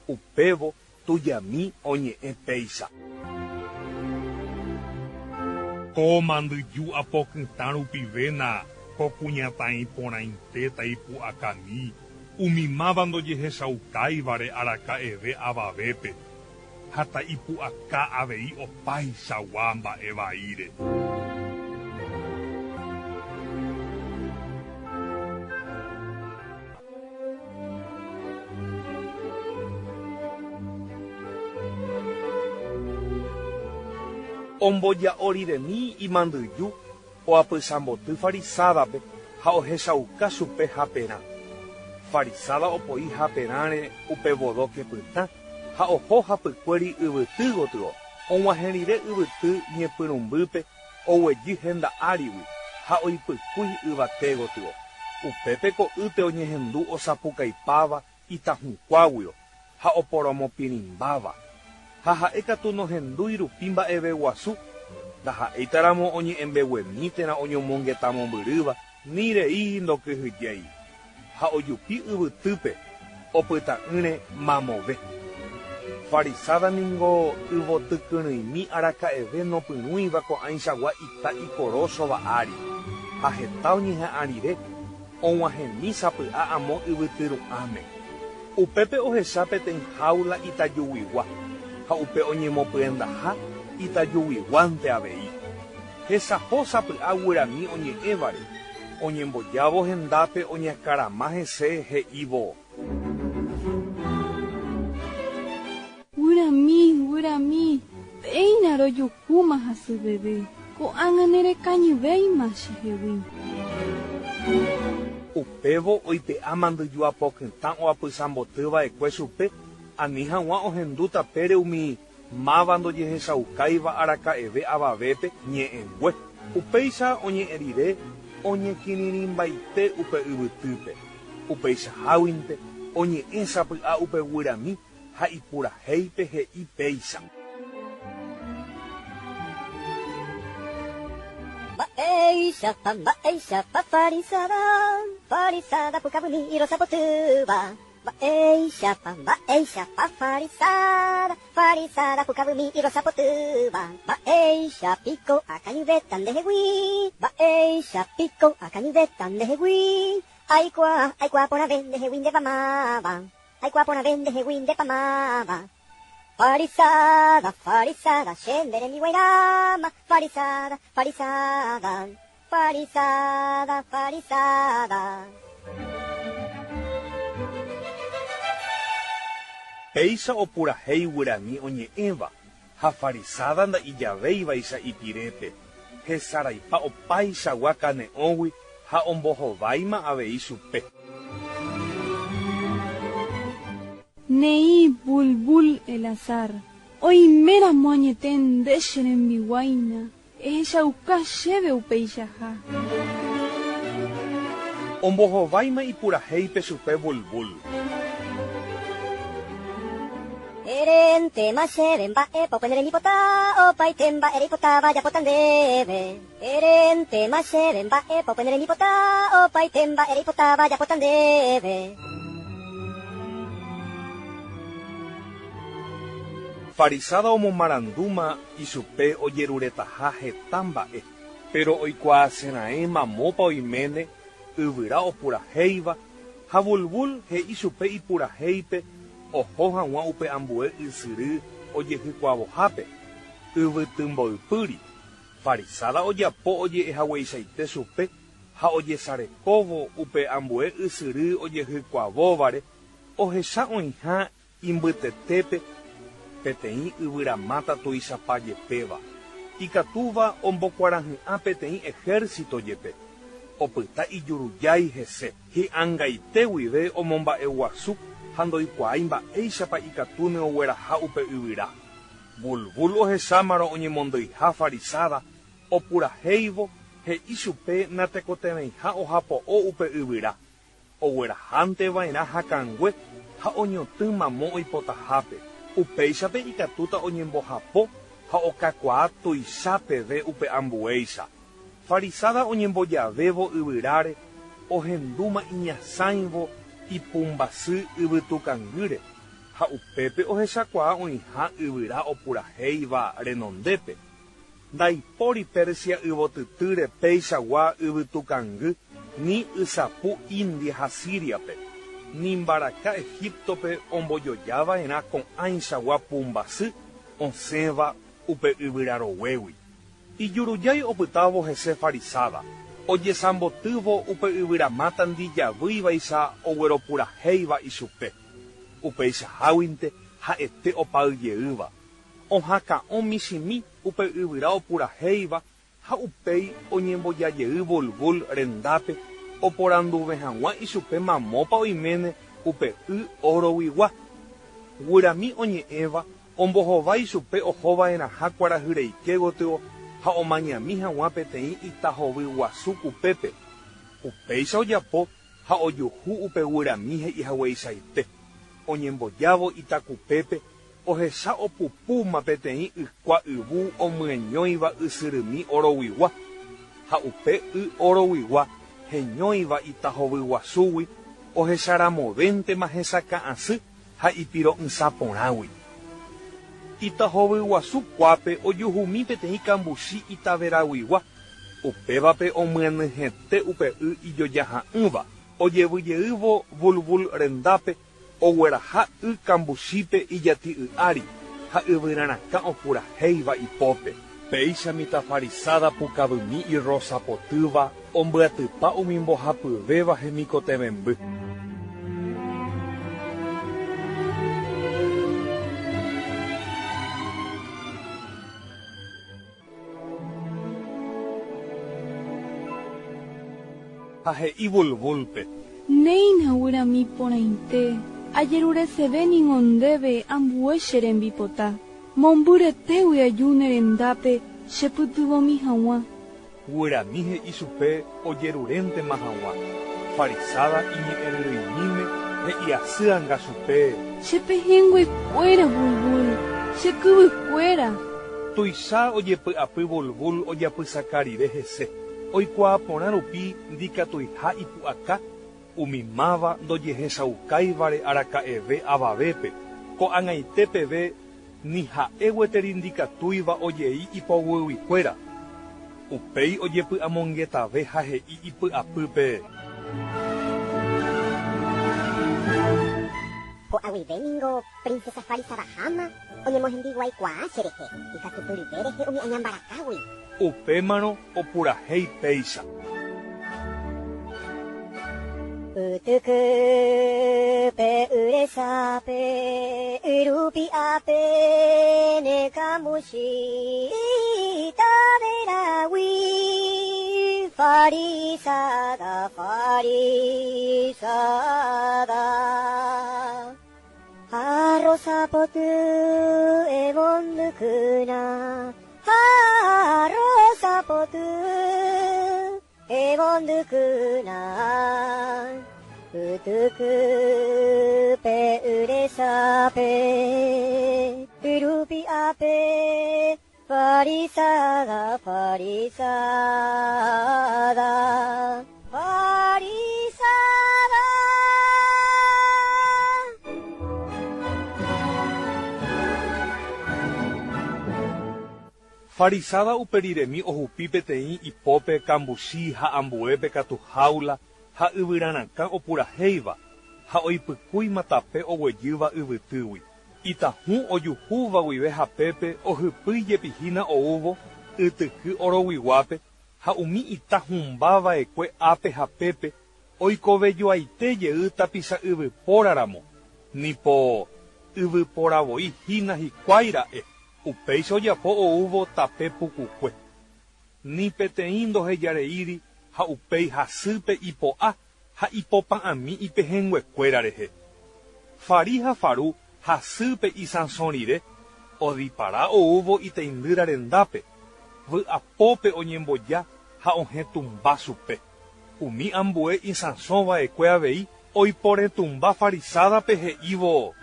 upévo Tujami oñe'ẽ péicha. Ko mandyju apokytã rupivéna ko kuñataĩ porãitéta ipu'akami umi máva ndojehechaukáivare araka'eve avavépe, ha ta'ipu'aka avei opaichagua mba'e vaíre. Omboja'o riremi imandyju oapysamboty farisádape ha ohechauka chupe haperã. Farisáda opoi haperãre upe vodóke pytã ha oho hapykuéri yvyty gotyo. Og̃uahẽ rire yvyty ñepyrũmbýpe oguejy henda árigui ha oipykúi yvate gotyo. Upépe ko'ýte oñehendu osapukaipáva itahũkuáguio ha oporomopirĩmbáva. Ha ha'e katu nohendúi rupi mba'eve guasu, ndaha'éitaramo oñe'ẽmbeguemi térã oñomongeta mombyrýva, ni rei ndokyhyjéi. Ha ojupi yvytýpe, opyta'ỹre mamove. Farisáda ningo yvotykyrỹimi araka'eve nopyrũiva ko'ãichagua ita ikorósova ári, ha heta oñeha'ã rire, og̃uahẽmi sapy'a amo yvytyru'ãme. Upépe ohecha peteĩ háula itajuguigua, ha upe oñemopyendaha itajuguiguánte avei. Hesaho sapy'a guyrami oñe'ẽvare, oñembojávo hendápe oñakarama hese he'ívo. Guyrami, guyrami, péina rojuhúma hasyveve, ko'ág̃a nerekañyvéima chehegui. Upévo oipe'a mandyju apokytã oapysamboty va'ekue chupe ani hag̃ua ohendu tapére umi máva ndojehechaukáiva araka'eve avavépe ñe'ẽngue. Upéicha oñe'ẽ rire oñekirirĩmbaite upe yvytýpe. Upeichaháguinte oñe'ẽ sapy'a upe guyrami ha ipurahéipe he'i péicha. Mba'éichapa, mba'éichapa farisada, farisada pukavymi irosapotýva. Mba'éichapa, mba'éichapa farisada, farisada pukavymi irosapotýva. Mba'éicha piko akañyvéta ndehegui, mba'éicha piko akañyvéta ndehegui. Aikuaa, aikuaa porãve ndehegui ndépa máva, aikuaa porãve ndehegui ndépa máva. Farisada, farisada, che nde rembiguairáma, farisada, farisada, farisada, farisada. Péicha opurahéi guyrami oñe'ẽva, ha farisada nda'ijavéivaicha ipirépe, hesaraipa opaichagua kane'õgui ha ombohováima avei chupe. Neĩ Bulbul el azar, oiméramo añete nde che rembiguáina, ehechauka chéve upeichaha. Ombohováima ipurahéipe chupe Bulbul. Eréntema chéve mba'épa upe ne rembipota, opaite mba'e reipotáva ajapóta ndéve. Eréntema chéve mba'épa upe ne rembipota, opaite mba'e reipotáva ajapóta ndéve. Farisáda omomarandúma ichupe ojeruretaha heta mba'e, péro oikuaaseraẽ mamópa oiméne yvyra opurahéiva ha Bulbul he'i chupe ipurahéipe oho hag̃ua upe ambue ysyry ojehykuavohápe, yvytymboypýri. Farisáda ojapo oje'ehagueichaite chupe ha ojesarekóvo upe ambue ysyry ojehykuavóvare, ohecha oĩha imbytetépe peteĩ yvyramáta tuichapa jepéva, ikatúva ombokuarahy'ã peteĩ ehérsito jepe, opyta ijurujái hese, hi'angaite guive omomba'eguasu ha ndoikuaái mba'éichapa ikatúne ogueraha upe yvyra. Bulbul ohechámarõ oñemondyiha farisáda, opurahéivo, he'i chupe natekotevẽiha ohapo'o upe yvyra, oguerahánte va'erã hakãngue ha oñotỹ mamo oipotahápe, upéichape ikatúta oñembohapo ha okakuaa tuicha peve upe ambuéicha. Farisáda oñembojavévo yvyráre ohendúma iñasãivo ipumbasy yvytukangýre, ha upépe ohechakuaa oĩha yvyra opurahéiva renondépe. Ndaipóri Persia yvotytýre peichagua yvytukangy ni ysapu India ha Síriape, ni mbaraka Egíptope ombojojava'erã ko'ãichagua pumbasy osẽva upe yvyra roguégui. Ijurujái opytávo hese Farisada, ojesambotývo upe yvyramáta ndijavýivaicha ogueropurahéiva ichupe. Upeichaháguinte ha'ete opayjeýva, ohakã'o michĩmi upe yvyra opurahéiva ha upéi oñembojajey Bulbul rendápe oporanduve hag̃ua ichupe mamópa oiméne upe y oroguigua. Guyrami oñe'ẽva ombohovái chupe ohova'erãha kuarahyreike gotyo ha omañami hag̃ua peteĩ ita hovy guasu kupépe. Upéicha ojapo ha ojuhu upe guyrami he'ihagueichaite. Oñembojávo ita kupépe Ohecha opupúma peteĩ ykua yvu omyeñóiva ysyrymi oroguigua, ha upe y oroguigua heñóiva ita hovy guasúgui ohecharamovéntema hesakã asy ha ipiro'ysã porãgui. Ita hovy guasu kuápe ojuhumi peteĩ kambuchi itaveraguigua, upévape omyenyhẽte upe y ijojaha'ỹva, ojevy jeývo Bulbul rendápe Ogueraha y kambuchípe ijati'y ári ha yvyrarakã opurahéiva ipópe. Péicha mitãfarisáda pukavymi irrosa potýva ombyatypa umi mbohapyvéva hemikotevẽmby. Ha he'i Bulbúlpe. Néina guyrami porãite, ajerureseve ningo ndéve ambue che rembipota, mombyretégui aju ne rendápe che pytyvõmi hag̃ua. Guyrami he'i chupe ojeruréntema hag̃ua. Farisáda iñe'ẽryryimíme he'i asy anga chupe. Che pehẽnguekuéra, Bulbul, che kyvykuéra. Tuicha ojepy'apy Bulbul ojapysaka rire hese, oikuaa porã rupi ndikatuiha ipu'aka umi máva ndojehechaukáivare araka'eve avavépe, ko'ag̃aite peve ni ha'e gueteri ndikatúiva ojei ipoguyguikuéra. Upéi ojepy'amongetave ha he'i ipy'apýpe. Ko'a guive ningo Princesa Farisadaháma oñemohembiguaikuaa cherehe, ikatupyryve rehe umi añambarakágui. Upémarõ opurahéi péicha. Ytyky pe y resápe, y rupi'ápe ne kambuchi itaveragui, farisada, farisada. Ha rosa poty evondykýna, ha rosa poty evondykýna, ytyky pe y resápe, y rupi'ápe, farisada, farisada, farisada. Farisada uperiremi ohupi peteĩ ipópe kambuchi ha ambuépe katu háula ha yvyrarakã opurahéiva ha oipykúima tape oguejýva yvytýgui. Itahũ ojuhúva guive hapépe ohypýi jepi hína oúvo ytyky oroguiguápe ha umi ita hũmba va'ekue ápe ha pépe oikovejoaite jey tapicha yvypóra ramo, nipo yvypóra voi hína hikuái ra'e. Upéicha ojapo oúvo tape pukukue. Ni peteĩ ndohejareíri ha upéi hasýpe ipo'a ha ipopa'ãmi ipehẽnguekuéra rehe. Fari ha Faru hasýpe isãso rire, odipara oúvo iteindýra rendápe, vy'apópe oñemboja ha ohẽtumba chupe. Umi ambue isãso va'ekue avei oiporetumba farisádape he'ívo.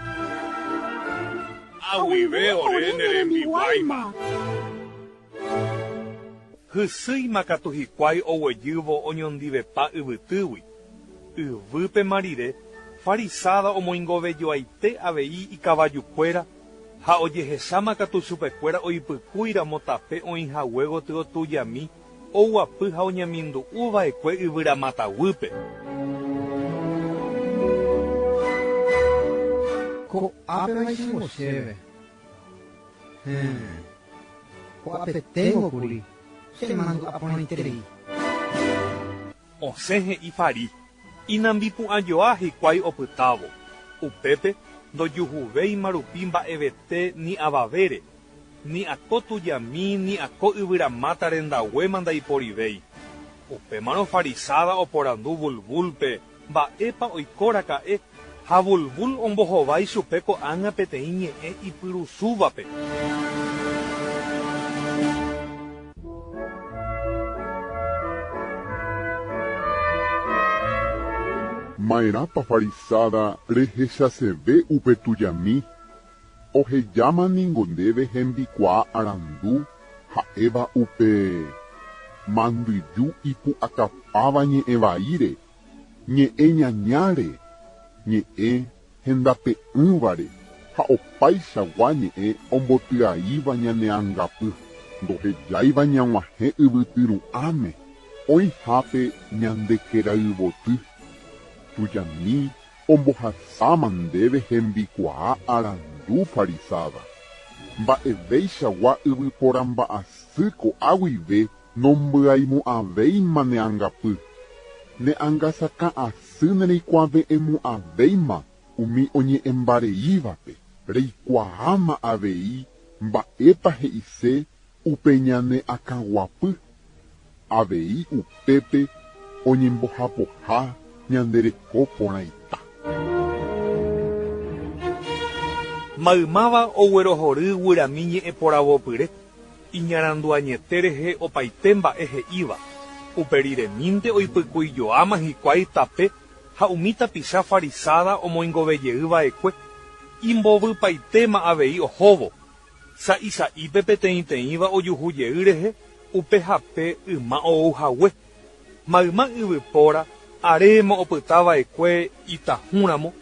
Ag̃uive ore ne rembiguáima. Hysýima katu hikuái oguejývo oñondivepa yvytýgui. Yvýpema rire, farisáda omoingovejoaite avei ikavajukuéra. Ha ojehecháma katu chupekuéra oipykúi ramo tape oĩ hague gotyo tujami oguapy ha oñamindu'u va'ekue yvyramáta guýpe. Ko'ápe vaichango chéve. Héẽ, ko'apeténgo kuri, che mandu'a porãiterei. Osẽ he'i Fari, inambipu'ãjoa hikuái opytávo. Upépe ndojuhuvéima rupi mba'evete ni avavére, ni ako tujami ni ako yvyramáta rendaguéma ndaiporivéi. Upémarõ Farisáda oporandu Bulbúlpe mba'épa oiko raka'e ha Bulbul ombohovái chupe ko'ág̃a peteĩ ñe'ẽ ipyrusúvape. Ma'erãpa Farisáda rehechaseve upe tujami? Ohejáma ningo ndéve hembikuaa arandu ha'éva upe mandyju ipu'akapáva ñe'ẽ vaíre, ñe'ẽ ñañáre, ñe'ẽ hendape'ỹvare ha opaichagua ñe'ẽ ombotyaíva ñane angapy, ndohejáiva ñag̃uahẽ yvytyru'ãme, oĩhápe ñande kerayvoty, tujami Ombohasáma ndéve hembikuaa arandu farisáda. Mba'evéichagua yvypóra mba'asy ko'a guive nombyaimo'ãvéima ne angapy. Ne angasakã asy nereikuave'ẽmo'ãvéima umi oñe'ẽmbareívape. Reikuaáma avei mba'épa he'ise upe ñane akãguapy. Avei upépe oñembohapoha ñande reko porãita. Maymáva oguerohory guyrami ñe'ẽporavopyre, iñarandu añete rehe opaite mba'e he'íva, uperiremínte oipykuijoáma hikuái tape ha umi tapicha farisáda omoingovejey va'ekue, imbovypaitéma avei ohóvo, Sa'i sa'ípe peteĩteĩva ojuhu jey rehe upe hape yma ou hague. Mayma yvypóra aréma opyta va'ekue itahũ ramo,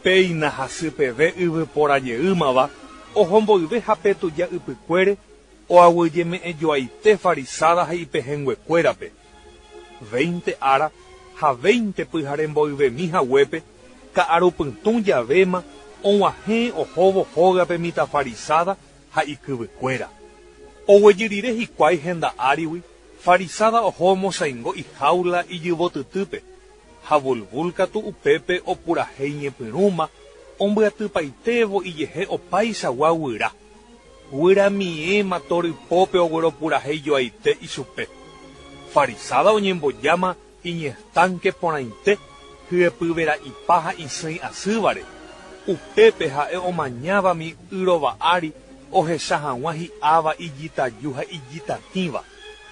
péina hasy peve yvypóra jeýmava oho mboyve hape tuja ypykuére oaguyjeme'ẽjoaite farisáda ha ipehẽnguekuérape. Veinte ára ha veinte pyhare mboyvemi haguépe, ka'arupytũ javéma og̃uahẽ ohóvo hógape mitã farisáda ha ikyvykuéra. Oguejy rire hikuái henda árigui, farisáda oho omosaingo iháula ijyvotytýpe, ha Bulbul katu upépe opurahéi ñepyrũma ombyatypaitévo ijehe opaichagua guyra. Guyramíema torypópe ogueropurahéi joaite ichupe. Farisáda oñembojáma iñestánke porãite hyepyvera'ipa ha isỹi asývare, upépe ha'e omañávami y rova ári ohecha hag̃ua hi'áva ijitaju ha ijitatĩva.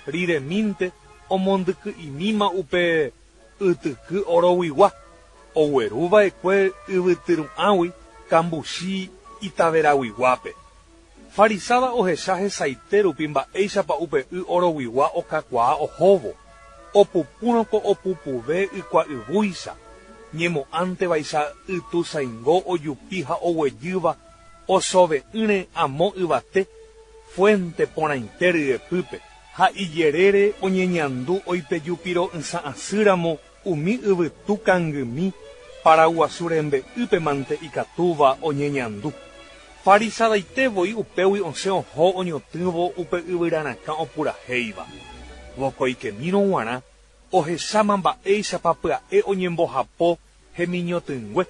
Riremínte omondyky'imíma upe ytyky oroguigua, ogueru va'ekue yvytyru'ãgui kambuchi itaveraguiguápe. Farisáda ohecha hesaite rupi mba'éichapa upe y oroguigua okakuaa ohóvo, opupúrõko opupuve ykua yvúicha, ñemo'ãntevaicha ytũsaingo ojupi ha oguejýva osove'ỹre amo yvate, fuente porãite ryepýpe. Ha ijerére oñeñandu oipejupiro'ysã asýramo umi yvytu kangymi paraguasu rembe'ýpe mante ikatúva oñeñandu. Farisadaite voi upégui osẽ oho oñotỹvo upe yvyrarakã opurahéiva. Vokoikemírõ guarã ohecháma mba'éichapa pya'e oñembohapo hemiñotỹngue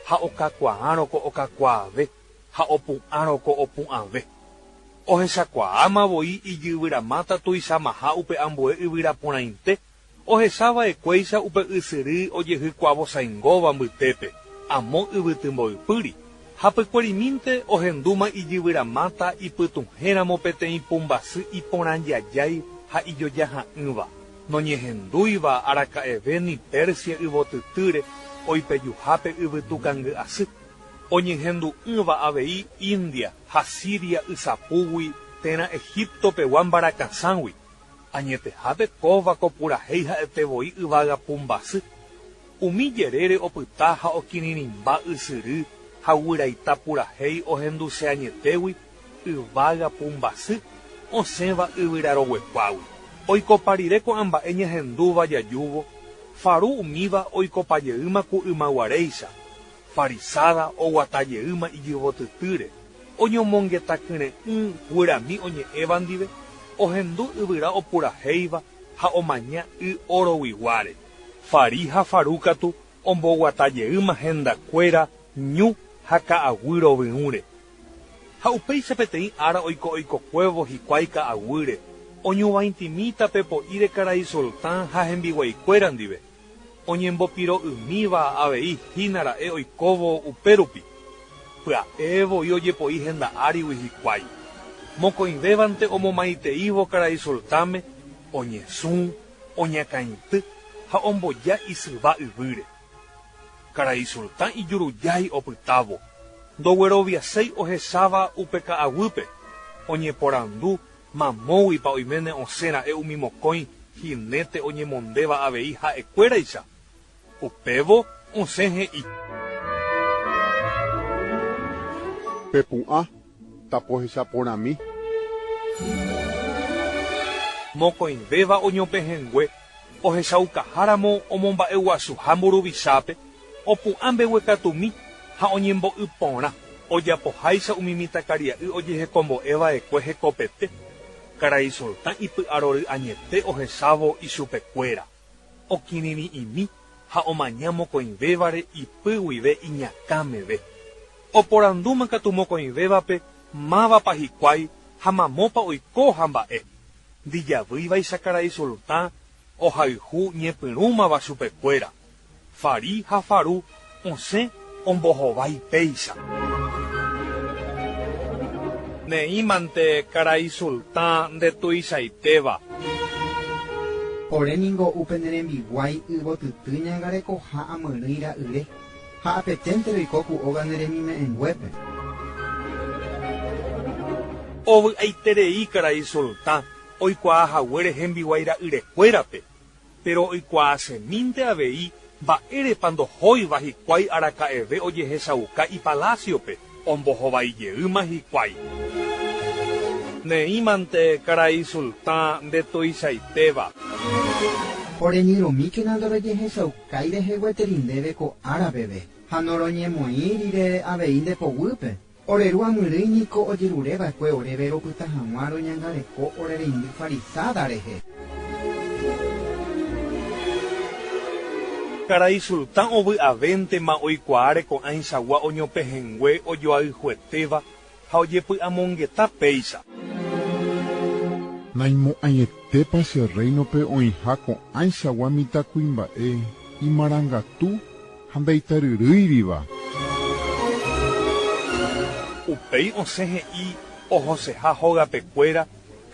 ha okakuaárõko okakuaave ha opu'ãrõko opu'ãve. Ohechakuaáma voi ijyvyramáta tuichamaha upe ambue yvyra porãite Ohecha va'ekuéicha upe ysyry ojehykuavosaingóva mbytépe, amo yvyty mboypýri, hapykuerimínte ohendúma ijyvyramáta ipytuhẽramo peteĩ pumbasy iporãjajái ha ijojaha'ỹva, noñehendúiva araka'eve ni Persia yvotytýre oipejuhápe yvytu kangy asy, oñehendu'ỹva avei India ha Siria ysapúgui térã Egipto pegua mbarakasãgui. Añetehápe kóva ko purahéi ha'ete voi yvága pumbasy. Umi jerére opyta ha okirirĩmba ysyry ha guyraita purahéi ohenduse añetégui yvága pumbasy osẽva yvyra roguekuágui. Oikopa rire ko'ã mba'e ñahendúva jajúvo, Faru umíva oikopa jeýma ku ymaguaréicha, Farisáda oguata jeýma ijyvotytýre, oñomongeta kyre'ỹ guyrami oñe'ẽva ndive, ohendu yvyra opurahéiva ha omaña y oroguiguáre. Fari ha Faru katu omboguata jeýma hendakuéra ñu ha ka'aguy rovyũre. Ha upéicha peteĩ ára oiko oikokuévo hikuái ka'aguýre, oñuvaitĩmíta pe po'íre karai Sultán ha hembiguaikuéra ndive, oñembopiro'ymíva avei hína ra'e oikóvo upérupi. Pya'e voi ojepoi henda árigui hikuái. Mokõivévante omomaiteívo karai Sultãme, oñesũ, oñakãity ha omboja isyva yvýre. Karai Sultã ijurujái opytávo, ndogueroviaséi ohecháva upe ka'aguýpe, oñeporandu Mamóguipa oiméne osẽ ra'e umi mokõi hinéte oñemondéva avei ha'ekuéraicha? Upévo osẽ he'i. Pepu'ã, tapohecha porãmi. Mokõivéva oñopehẽngue ohechaukaháramo omomba'eguasuha mburuvichápe, opu'ã mbeguekatumi ha oñembo'y porã, ojapoháicha umi mitãkaria'y ojehekombo'e va'ekue hekopete, karai Sultã ipy'arory añete ohechávo ichupekuéra, okirirĩ'imi ha omaña mokõivévare ipy guive iñakã meve. Oporandúma katu mokõivévape mávapa hikuái ha mamópa oiko ha mba'e. Ndijavýivaicha karai Sultã ohayhu ñepyrũmava chupekuéra. Fari ha Faru osẽ ombohovái péicha. Neĩmante karai Sultã ndetuichaitéva. Ore ningo upe ne rembiguái yvotyty ñangarekoha amyrỹi ra'yre, ha apeténte roiko ku óga ne remime'ẽnguépe. Ovy'aiterei karai Sultã oikuaa haguére hembiguái ra'yrekuérape. Péro oikuaasemínte avei mba'érepa ndohóiva hikuái araka'eve ojehechauka ipalásiope, ombohovái jeýma hikuái. Neĩmante karai sultã ndetuichaitéva. Oreñyrõmíkena ndorojehechaukái rehe gueteri ndéve ko ára peve, ha noroñemoĩ rire avei nde poguýpe. Ore ru amyrỹi niko ojerure va'ekue oréve ropyta hag̃ua roñangareko ore reindy farisáda rehe. Karai sultã ovy'avéntema oikuaáre ko'ãichagua oñopehẽngue ojoayhuetéva ha ojepy'amongeta péicha. Naimo'ãietépa che rréinope oĩha ko'ãichagua mitãkuimba'e imarangatu ha ndaitaryrýiriva. Upéi osẽ he'i ohoseha hógapekuéra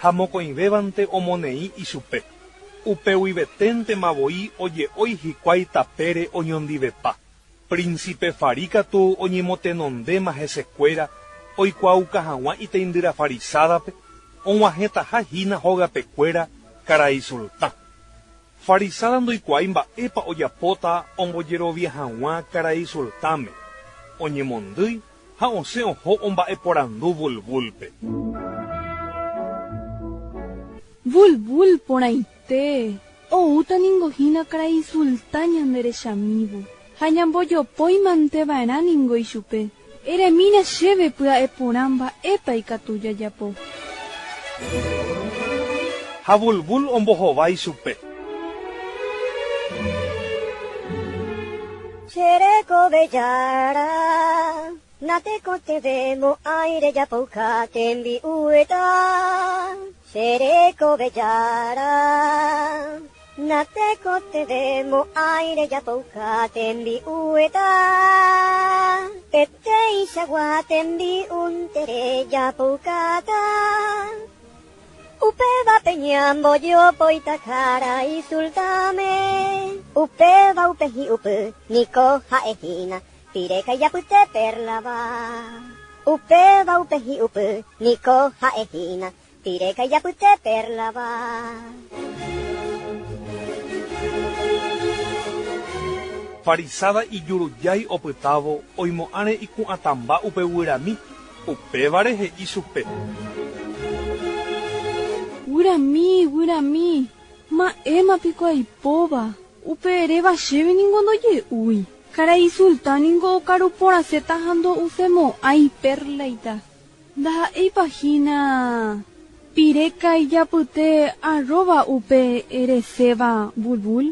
ha mokõivévante omoneĩ ichupe. Upeguiveténtema voi oje'ói hikuái tapére oñondivepa. Príncipe Fari katu oñemotenondéma hesekuéra oikuaauka hag̃ua iteindýra farisádape og̃uahẽtaha hína hógapekuéra karai sultã. Farisáda ndoikuaái mba'épa ojapóta ombojerovia hag̃ua karai sultãme, oñemondýi ha osẽ oho omba'eporandu Bulbúlpe. Bulbul porãite! Oúta ningo hína karai sultã ñande rechamívo, ha ñambojopói mante va'erã ningo ichupe. Eremína chéve pya'e porã mba'épa ikatu jajapo. Ha Bulbul ombohovái chupe. Che rekove jára, natekotevẽmo'ãi rejapouka tembi'ueta. Che rekove jára, natekotevẽmo'ãi rejapouka tembi'ueta. Peteĩchagua tembi'únte rejapoukáta. Upévape ñambojopóita karai sultãme. Upéva upe hi'upy niko ha'e hína pireka ijapyte perlava. Upéva upe hi'upy niko ha'e hína pireka ijapyte perlava. Farisada ijurujái opytávo oimo'ãre iku'atãmba upe guyrami, upévare he'i chupe. Guyrami, guyrami, ma'éma piko aipóva, upe eréva chéve ningo ndoje'úi. Karai sultán ningo okaru porãséta ha ndo'usemo'ãi perlaita. Ndaha'éipa hína piréka ijapyte arróva upe ereséva Bulbul?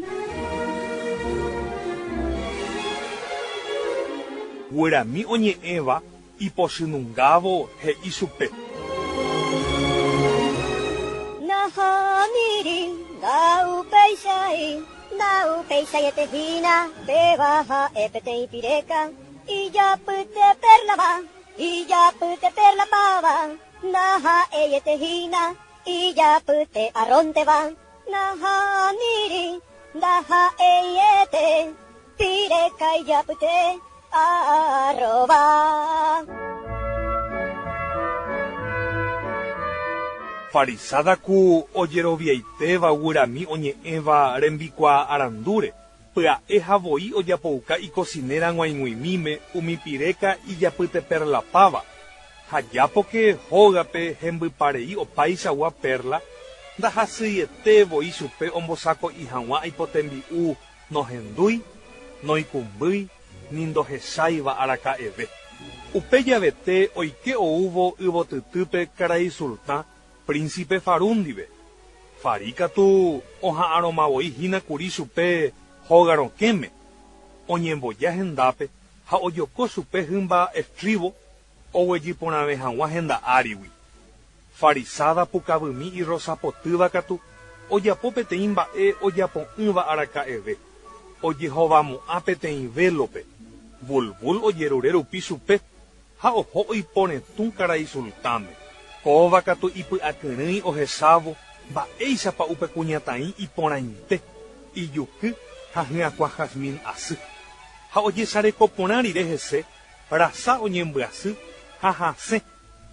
Guyrami oñe'ẽva ipochynungávo he'i chupe. Nahániri, ndaupéichai, ndaupeichaiete hína, péva ha'e peteĩ piréka ijapyte perlava. Ijapyte perlapáva, ndaha'eiete hína, ijapyte arrónteva, nahániri, ndaha'eiete, pireka ijapyte arróva. Farisada ku ojeroviaitéva guyrami oñe'ẽva rembikuaa arandúre, Pya'e ha voi ojapouka ikosinéra g̃uaig̃uimíme umi piréka ijapyteperlapáva, ha jápoke hógape hembyparei opaichagua pérla, ndahasyiete voi chupe ombosako'i hag̃ua aipotembi'u nohendúi, noikũmbýi ni ndohecháiva araka'eve. Upe javete oike oúvo yvotytýpe karai sultã Príncipe Faru ndive. Fari katu oha'arõma voi hína kuri chupe hóga rokẽme, oñemboja hendápe ha ojoko chupe hymba estribo oguejy porãve hag̃ua henda árigui. Farisáda pukavymi irrosapotýva katu ojapo peteĩ mba'e ojapo'ỹva araka'eve, ojehovamo'ã peteĩ vélope, Bulbul ojerure rupi chupe Ha oho oiporetũ karai sultãme. Kóva katu ipy'akyrỹi ohechávo mba'éichapa upe kuñataĩ iporãite, ijuky ha hyakuã jazmín asy. Ha ojesareko porã rire hese, rasa oñembyasy ha hasẽ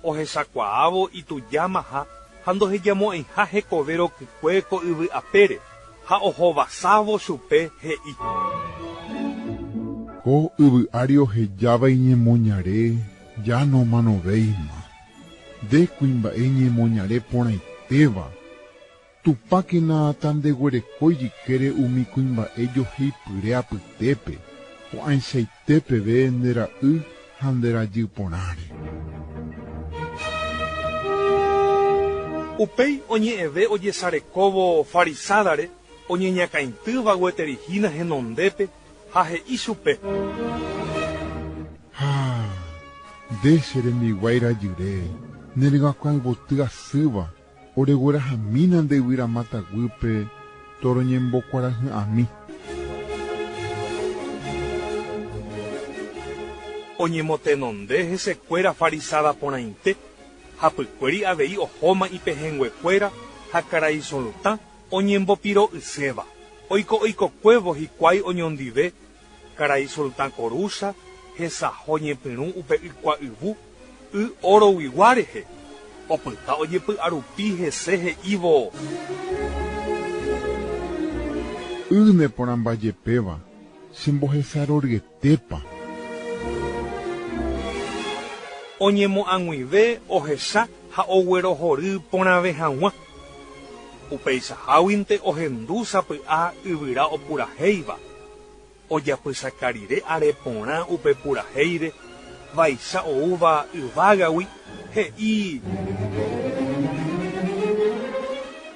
ohechakuaávo itujámaha ha ndohejamo'ãiha hekove rokykue ko yvy apére, ha ohovasávo chupe he'i. Ko yvy ári ohejáva iñemoñare ja nomanovéima. Nde kuimba'e iñemoñare porãitéva, Tupãkena tandeguereko ijykére umi kuimba'e joheipyre apytépe, ko'ãichaite peve nde ra'y ha nde rajy porãre. Upéi oñe'ẽve ojesarekóvo farisádare oñeñakãitýva gueteri hína henondépe ha he'i chupe. Ha, nde che rembiguái rajyre, ne ryakuãyvoty asýva, oreguerahamína nde yvyramáta guýpe toroñembokuarahy'ãmi. Oñemotenonde hesekuéra farisáda porãite, hapykuéri avei ohóma ipehẽnguekuéra ha karai sultã oñembopiro'yséva. Oiko oikokuévo hikuái oñondive, karai sultã Korúcha hesaho ñepyrũ upe ykua yvu y óroguigua rehe, opyta ojepy'arupi hese he'ívo. Y neporãmbajepéva, chembohesaroryetépa. Oñemo'ag̃uive ohecha ha oguerohory porãve hag̃ua. Upeichaháguinte ohendu sapy'a yvyra opurahéiva. Ojapysaka rire are porã upe purahéire, vaicha oúva yvágagui, he'i.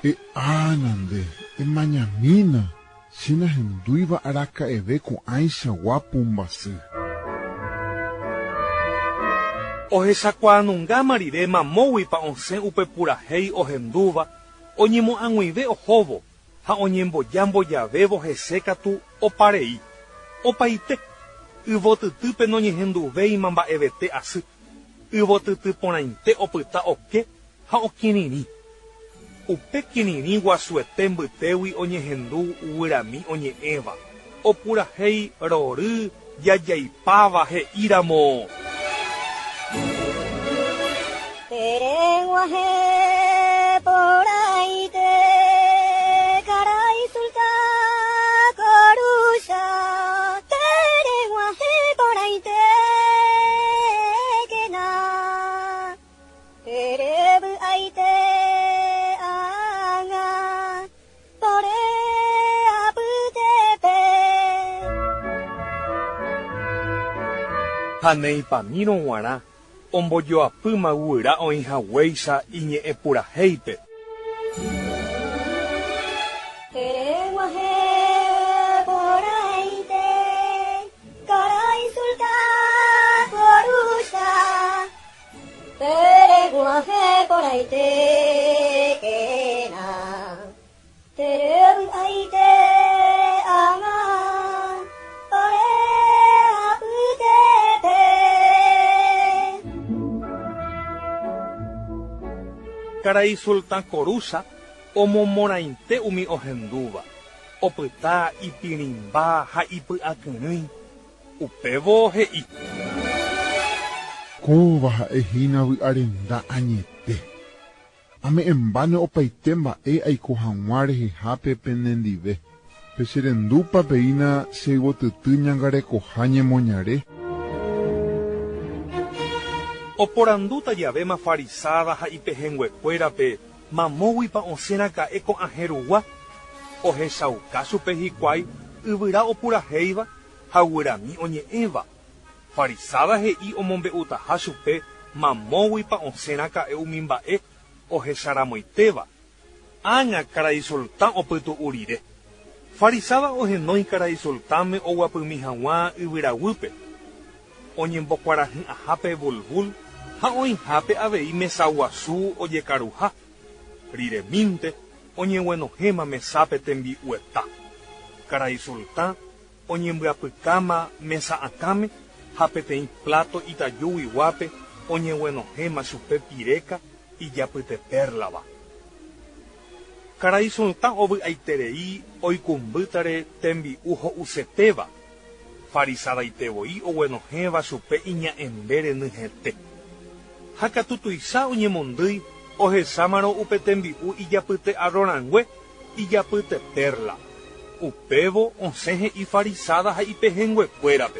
E'ána nde, emañamína, che nahendúiva araka'eve ko'ãichagua pumbasy. Ohechakuaanungáma rire mamóguipa osẽ upe purahéi ohendúva, oñemo'ag̃uive ohóvo ha oñemboja mbojavévo hese katu opa rei. Opaite, yvotytýpe noñehenduvéima mba'evete asy, yvotyty porãite opyta oke ha okirirĩ. Upe kirirĩ guasuete mbytégui oñehendu guyrami oñe'ẽva, opurahéi rory jajaipáva he'íramo. Tereg̃uahẽ porãite karai sultã Korucha. Ha neipamírõ g̃uarã ombojoapýma guyra oĩhaguéicha iñe'ẽ purahéipe. Tereguahẽ porãite, karai sultán Corucha. Tereguahẽ porãite kena. Terevy'aite ág̃a ore apytépe. Karai Sultán Corucha omomorãite umi ohendúva, opyta ipirĩmba ha ipy'akyrỹi. Upévo he'i. Kóva ha'e hína vy'a renda añete. Ame'ẽmbáne opaite mba'e aiko hag̃ua rehehápe penendive. Pecherendúpa peína che yvotyty ñangarekoha ñemoñare? Oporandúta javéma farisáda ha ipehẽnguekuérape mamóguipa osẽ raka'e ko'ã herugua, ohechauka chupe hikuái yvyra opurahéiva ha guyrami oñe'ẽva. Farisáda he'i omombe'utaha chupe mamóguipa osẽ raka'e umi mba'e ohecharamoitéva, ág̃a karai Sultã opytu'u rire. Farisáda ohenói karai Sultãme oguapymi hag̃ua yvyraguýpe, oñembokuarahy'ãhápe Bulbul ha oĩhápe avei mesa guasu ojekaruha. Riremínte oñeguenohẽma mesápe tembi'ueta. Karai Sultã Oñembyapykáma mesa akãme ha peteĩ pláto itajúguiguápe oñeguenohẽma chupe piréka ijapyte pérlava. Karai sultã ovy'aiterei oikũmbýtare tembi'u ho'usetéva, farisadaite voi oguenohẽva chupe iña'ẽmbe renyhẽte. Ha katu tuicha oñemondýi ohechámarõ upe tembi'u ijapyte arrorãngue ijapyte pérla. Upévo osẽ he'i farisáda ha ipehẽnguekuérape.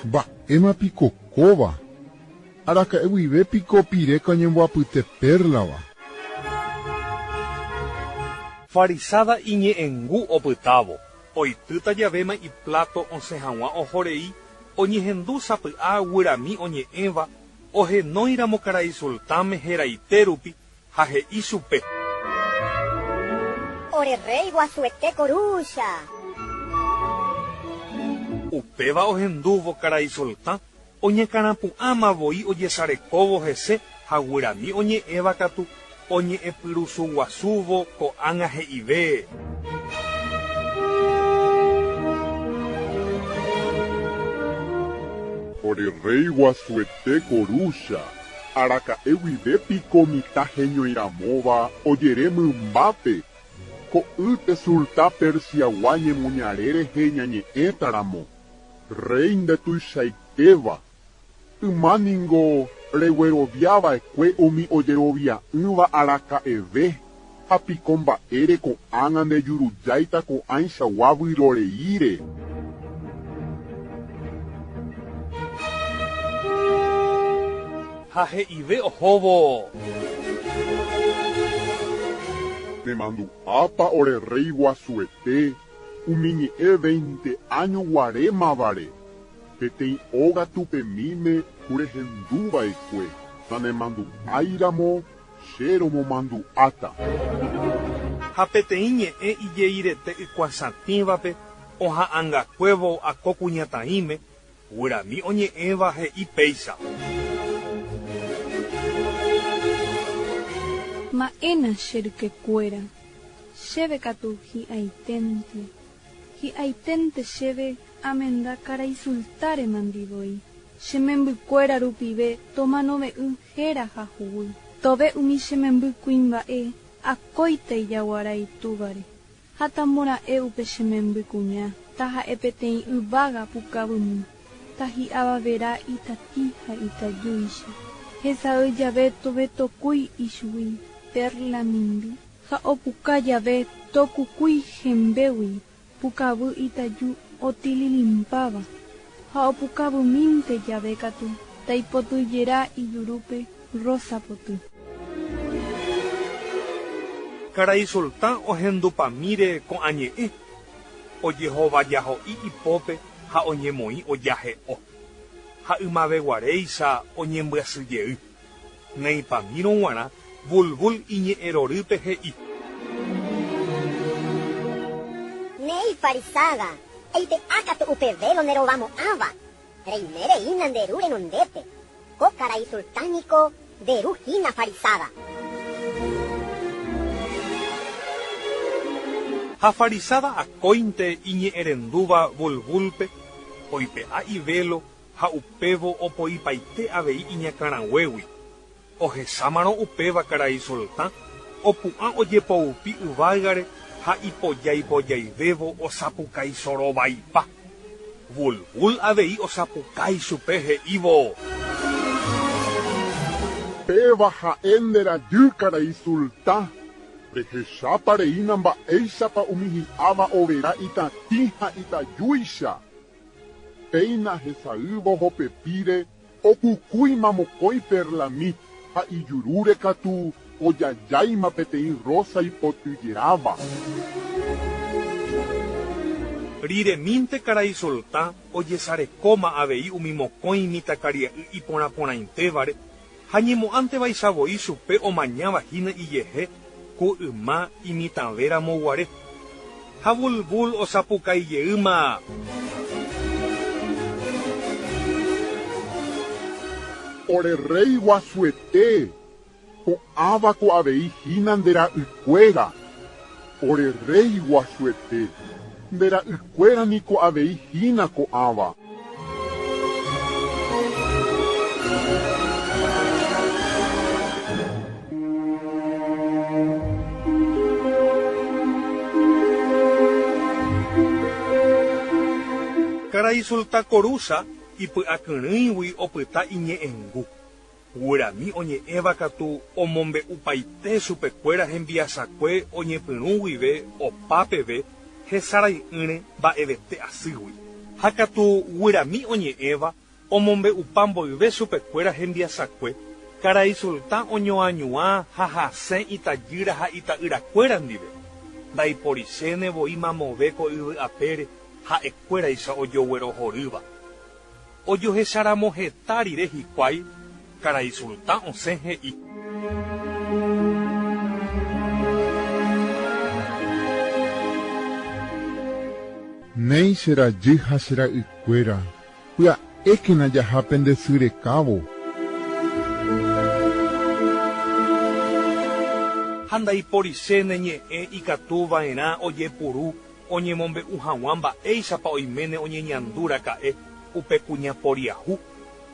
Mba'éma piko kóva? Araka'e guive piko piréka oñemboapyte pérlava? Farisáda iñe'ẽngu opytávo, oitýta javéma ipláto osẽ hag̃ua oho rei, oñehendu sapy'a guyrami oñe'ẽva, ohenóiramo karai sultãme heraite rupi Ha he'i chupe. Ore rréi guasuete Corucha. Upéva ohendúvo karai Sultã oñekãrapu'ãma voi ojesarekóvo hese ha guyrami oñe'ẽva katu oñe'ẽpyrusu guasúvo ko'ág̃a he'ive. Ore rréi guasuete Corucha. Araka'e guive piko mitã heñoiramóva ojere mymbápe, ko'ýte sultã Persiagua ñemoñare rehe ñañe'ẽtaramo, rréi nde tuichaitéva. Yma ningo reguerovia va'ekue umi ojerovia'ỹva araka'eve, ha piko mba'ére ko'ág̃a nde jurujáita ko'ãichagua vyroreíre. Ha he'ive ohóvo. Nemandu'ápa ore rréi guasuete umi ñe'ẽ veinte áño guarémavare, peteĩ óga tupemíme ku rehenduva'ekue, nanemandu'áiramo Che romomandu'áta. Ha peteĩ ñe'ẽ ijeirete ykuasatĩvape oha'ãngakuévo ako kuñataĩme, guyrami oñe'ẽva he'i péicha. Ma'éna che rykekuéra, chéve katu hi'ãiténte, hi'ãiténte chéve amenda karai sultáre mandi voi, che membykuéra rupive tomanove'ỹ Héra ha huguy. Tove umi che memby kuimba'e akóite ijaguara itúvare, ha tamora'e upe che memby kuña, taha'e peteĩ yvága pukavymi, tahi'áva vera itatĩ ha itajúicha. Hesay jave tove tokúi ichugui pérla mimbi, ha opuka jave tokukúi hembégui pukavy itaju otililimpáva, ha opukavymínte jave katu taipotyjera ijurúpe rosa poty. Karai Sultã ohendupamíre ko'ã ñe'ẽ, ojehovajaho'i ipópe Ha oñemoĩ ojahe'o. Ha ymaveguaréicha oñembyasy jey. Neipamírõ g̃uarã Bulbul iñe'ẽ rorýpe he'i. Néi Farisada, eipe'a katu upe vélo ne rovamo'ãva, reime reína nde ru renondépe. Ko karai sultán niko nde ru hína Farisada. Ha Farisada akóinte iñe'ẽrendúva Bulbúlpe, oipe'a ivélo ha upévo opoipaite avei iñakãraguégui. Ohechámarõ upéva karai Sultã, opu'ã ojepoupi yvágare ha ipojaipojaivévo osapukái soro vaipa. Bulbul avei osapukái chupe he'ívo. Péva ha'e nde rajy karai Sultã, rehechápa reína mba'éichapa umi hi'áva overa itatĩ ha itajúicha. Péina hesaývo hopepíre okukúima mokõi perlami ha ijurúre katu ojajáima peteĩ rrósa ipotyjeráva. Riremínte karai Sultã ojesarekóma avei umi mokõi mitãkaria'y iporãporãitévare ha ñemo'ãntevaicha voi chupe omañáva hína ijehe ku yma imitãvéramo guare. Ha Bulbul osapukái jeýma. Ore rréi guasuete, ko'ãva ko avei hína nde ra'ykuéra. Ore rréi guasuete, nde ra'ykuéra niko avei hína ko'ãva. Karai Sultakorúsa ipy'akyrỹigui opyta iñe'ẽngu. Guyrami oñe'ẽva katu omombe'upaite chupekuéra hembiasakue oñepyrũ guive opa peve hesarai'ỹre mba'evete asýgui. Ha katu guyrami oñe'ẽva omombe'upa mboyve chupekuéra hembiasakue, karai sultã oñoañuã ha hasẽ itajýra ha ita'yrakuéra ndive. Ndaiporichéne voi mamove ko yvy apére ha'ekuéraicha ojoguerohorýva. Ojohecharamo heta rire hikuái, karai sultã osẽ he'i. Néi che rajy ha che ra'ykuéra, pya'ékena jaha pende sy rekávo. Ha ndaiporichéne ñe'ẽ ikatu va'erã ojepuru oñemombe'u hag̃ua mba'éichapa oiméne oñeñandu raka'e upe kuña poriahu,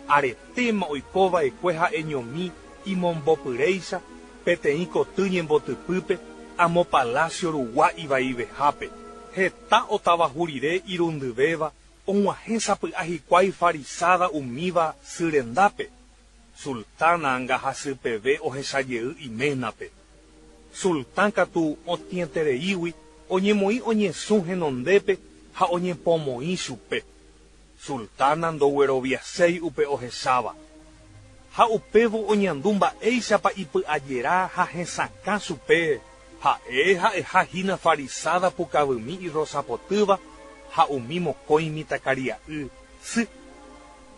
aretéma oiko va'ekue ha'eñomi imombopyréicha peteĩ koty ñembotypýpe amo palacio rugua ivaivehápe. Heta otavahu rire irundyvéva og̃uahẽ sapy'a hikuái farisada umíva sy rendápe, Sultana anga hasypeve ohecha jey iménape. Sultã katu otĩetereígui oñemoĩ oñesũ henondépe ha oñepomoĩ chupe. Sultana ndogueroviaséi upe ohecháva. Ha upévo oñandu mba'éichapa ipy'ajera ha hesakã chupe ha'e ha'eha hína farisada pukavymi irrosapotýva ha umi mokõi mitãkaria'y sy.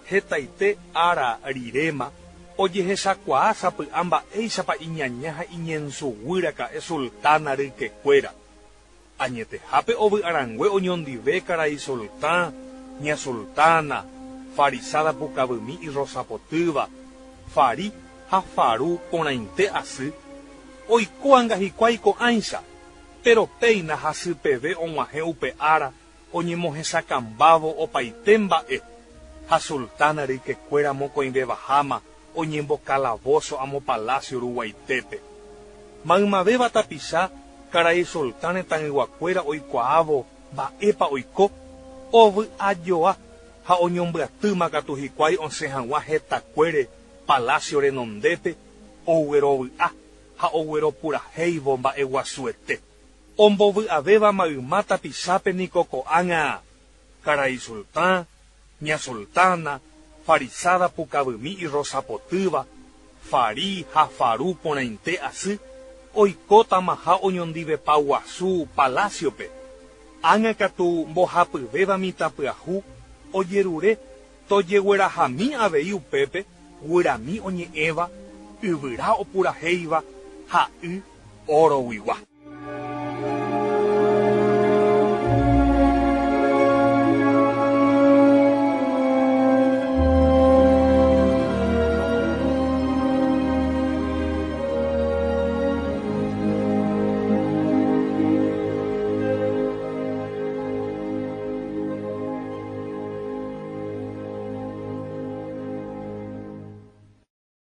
Hetaite ára riréma, ojehechakuaa sapy'a mba'éichapa iñaña ha iñensuguy raka'e sultana rykekuéra. Añetehápe ovy'arãngue oñondive karai sultã, ña sultana, farisada pukavymi irrosapotýva, fari ha faru porãite asy, oikóanga hikuái ko'ãicha, péro péina hasypeve og̃uahẽ upe ára oñemohesakãmbávo opaite mba'e, ha sultana rykekuéra mokõivevaháma oñembokalavóso amo palacio ruguaitépe. Maymavéva tapicha karai sultán retãyguakuéra oikuaávo mba'épa oiko, ovy'ajoa ha oñombyatýma katu hikuái osẽ hag̃ua hetakuére palacio renondépe oguerovy'a ha ogueropurahéivo mba'eguasuete. Ombovy'avéva mayma tapichápe niko ko'ág̃a karai sultã, ña sultana, farisada pukavymi irrosapotýva, fari ha faru porãite asy, oikótamaha oñondivepa guasu palacio-pe. Ág̃a katu mbohapyvéva mitã pyahu Ojerure tojeguerahami avei upépe guyrami oñe'ẽva, yvyra opurahéiva ha y oroguigua.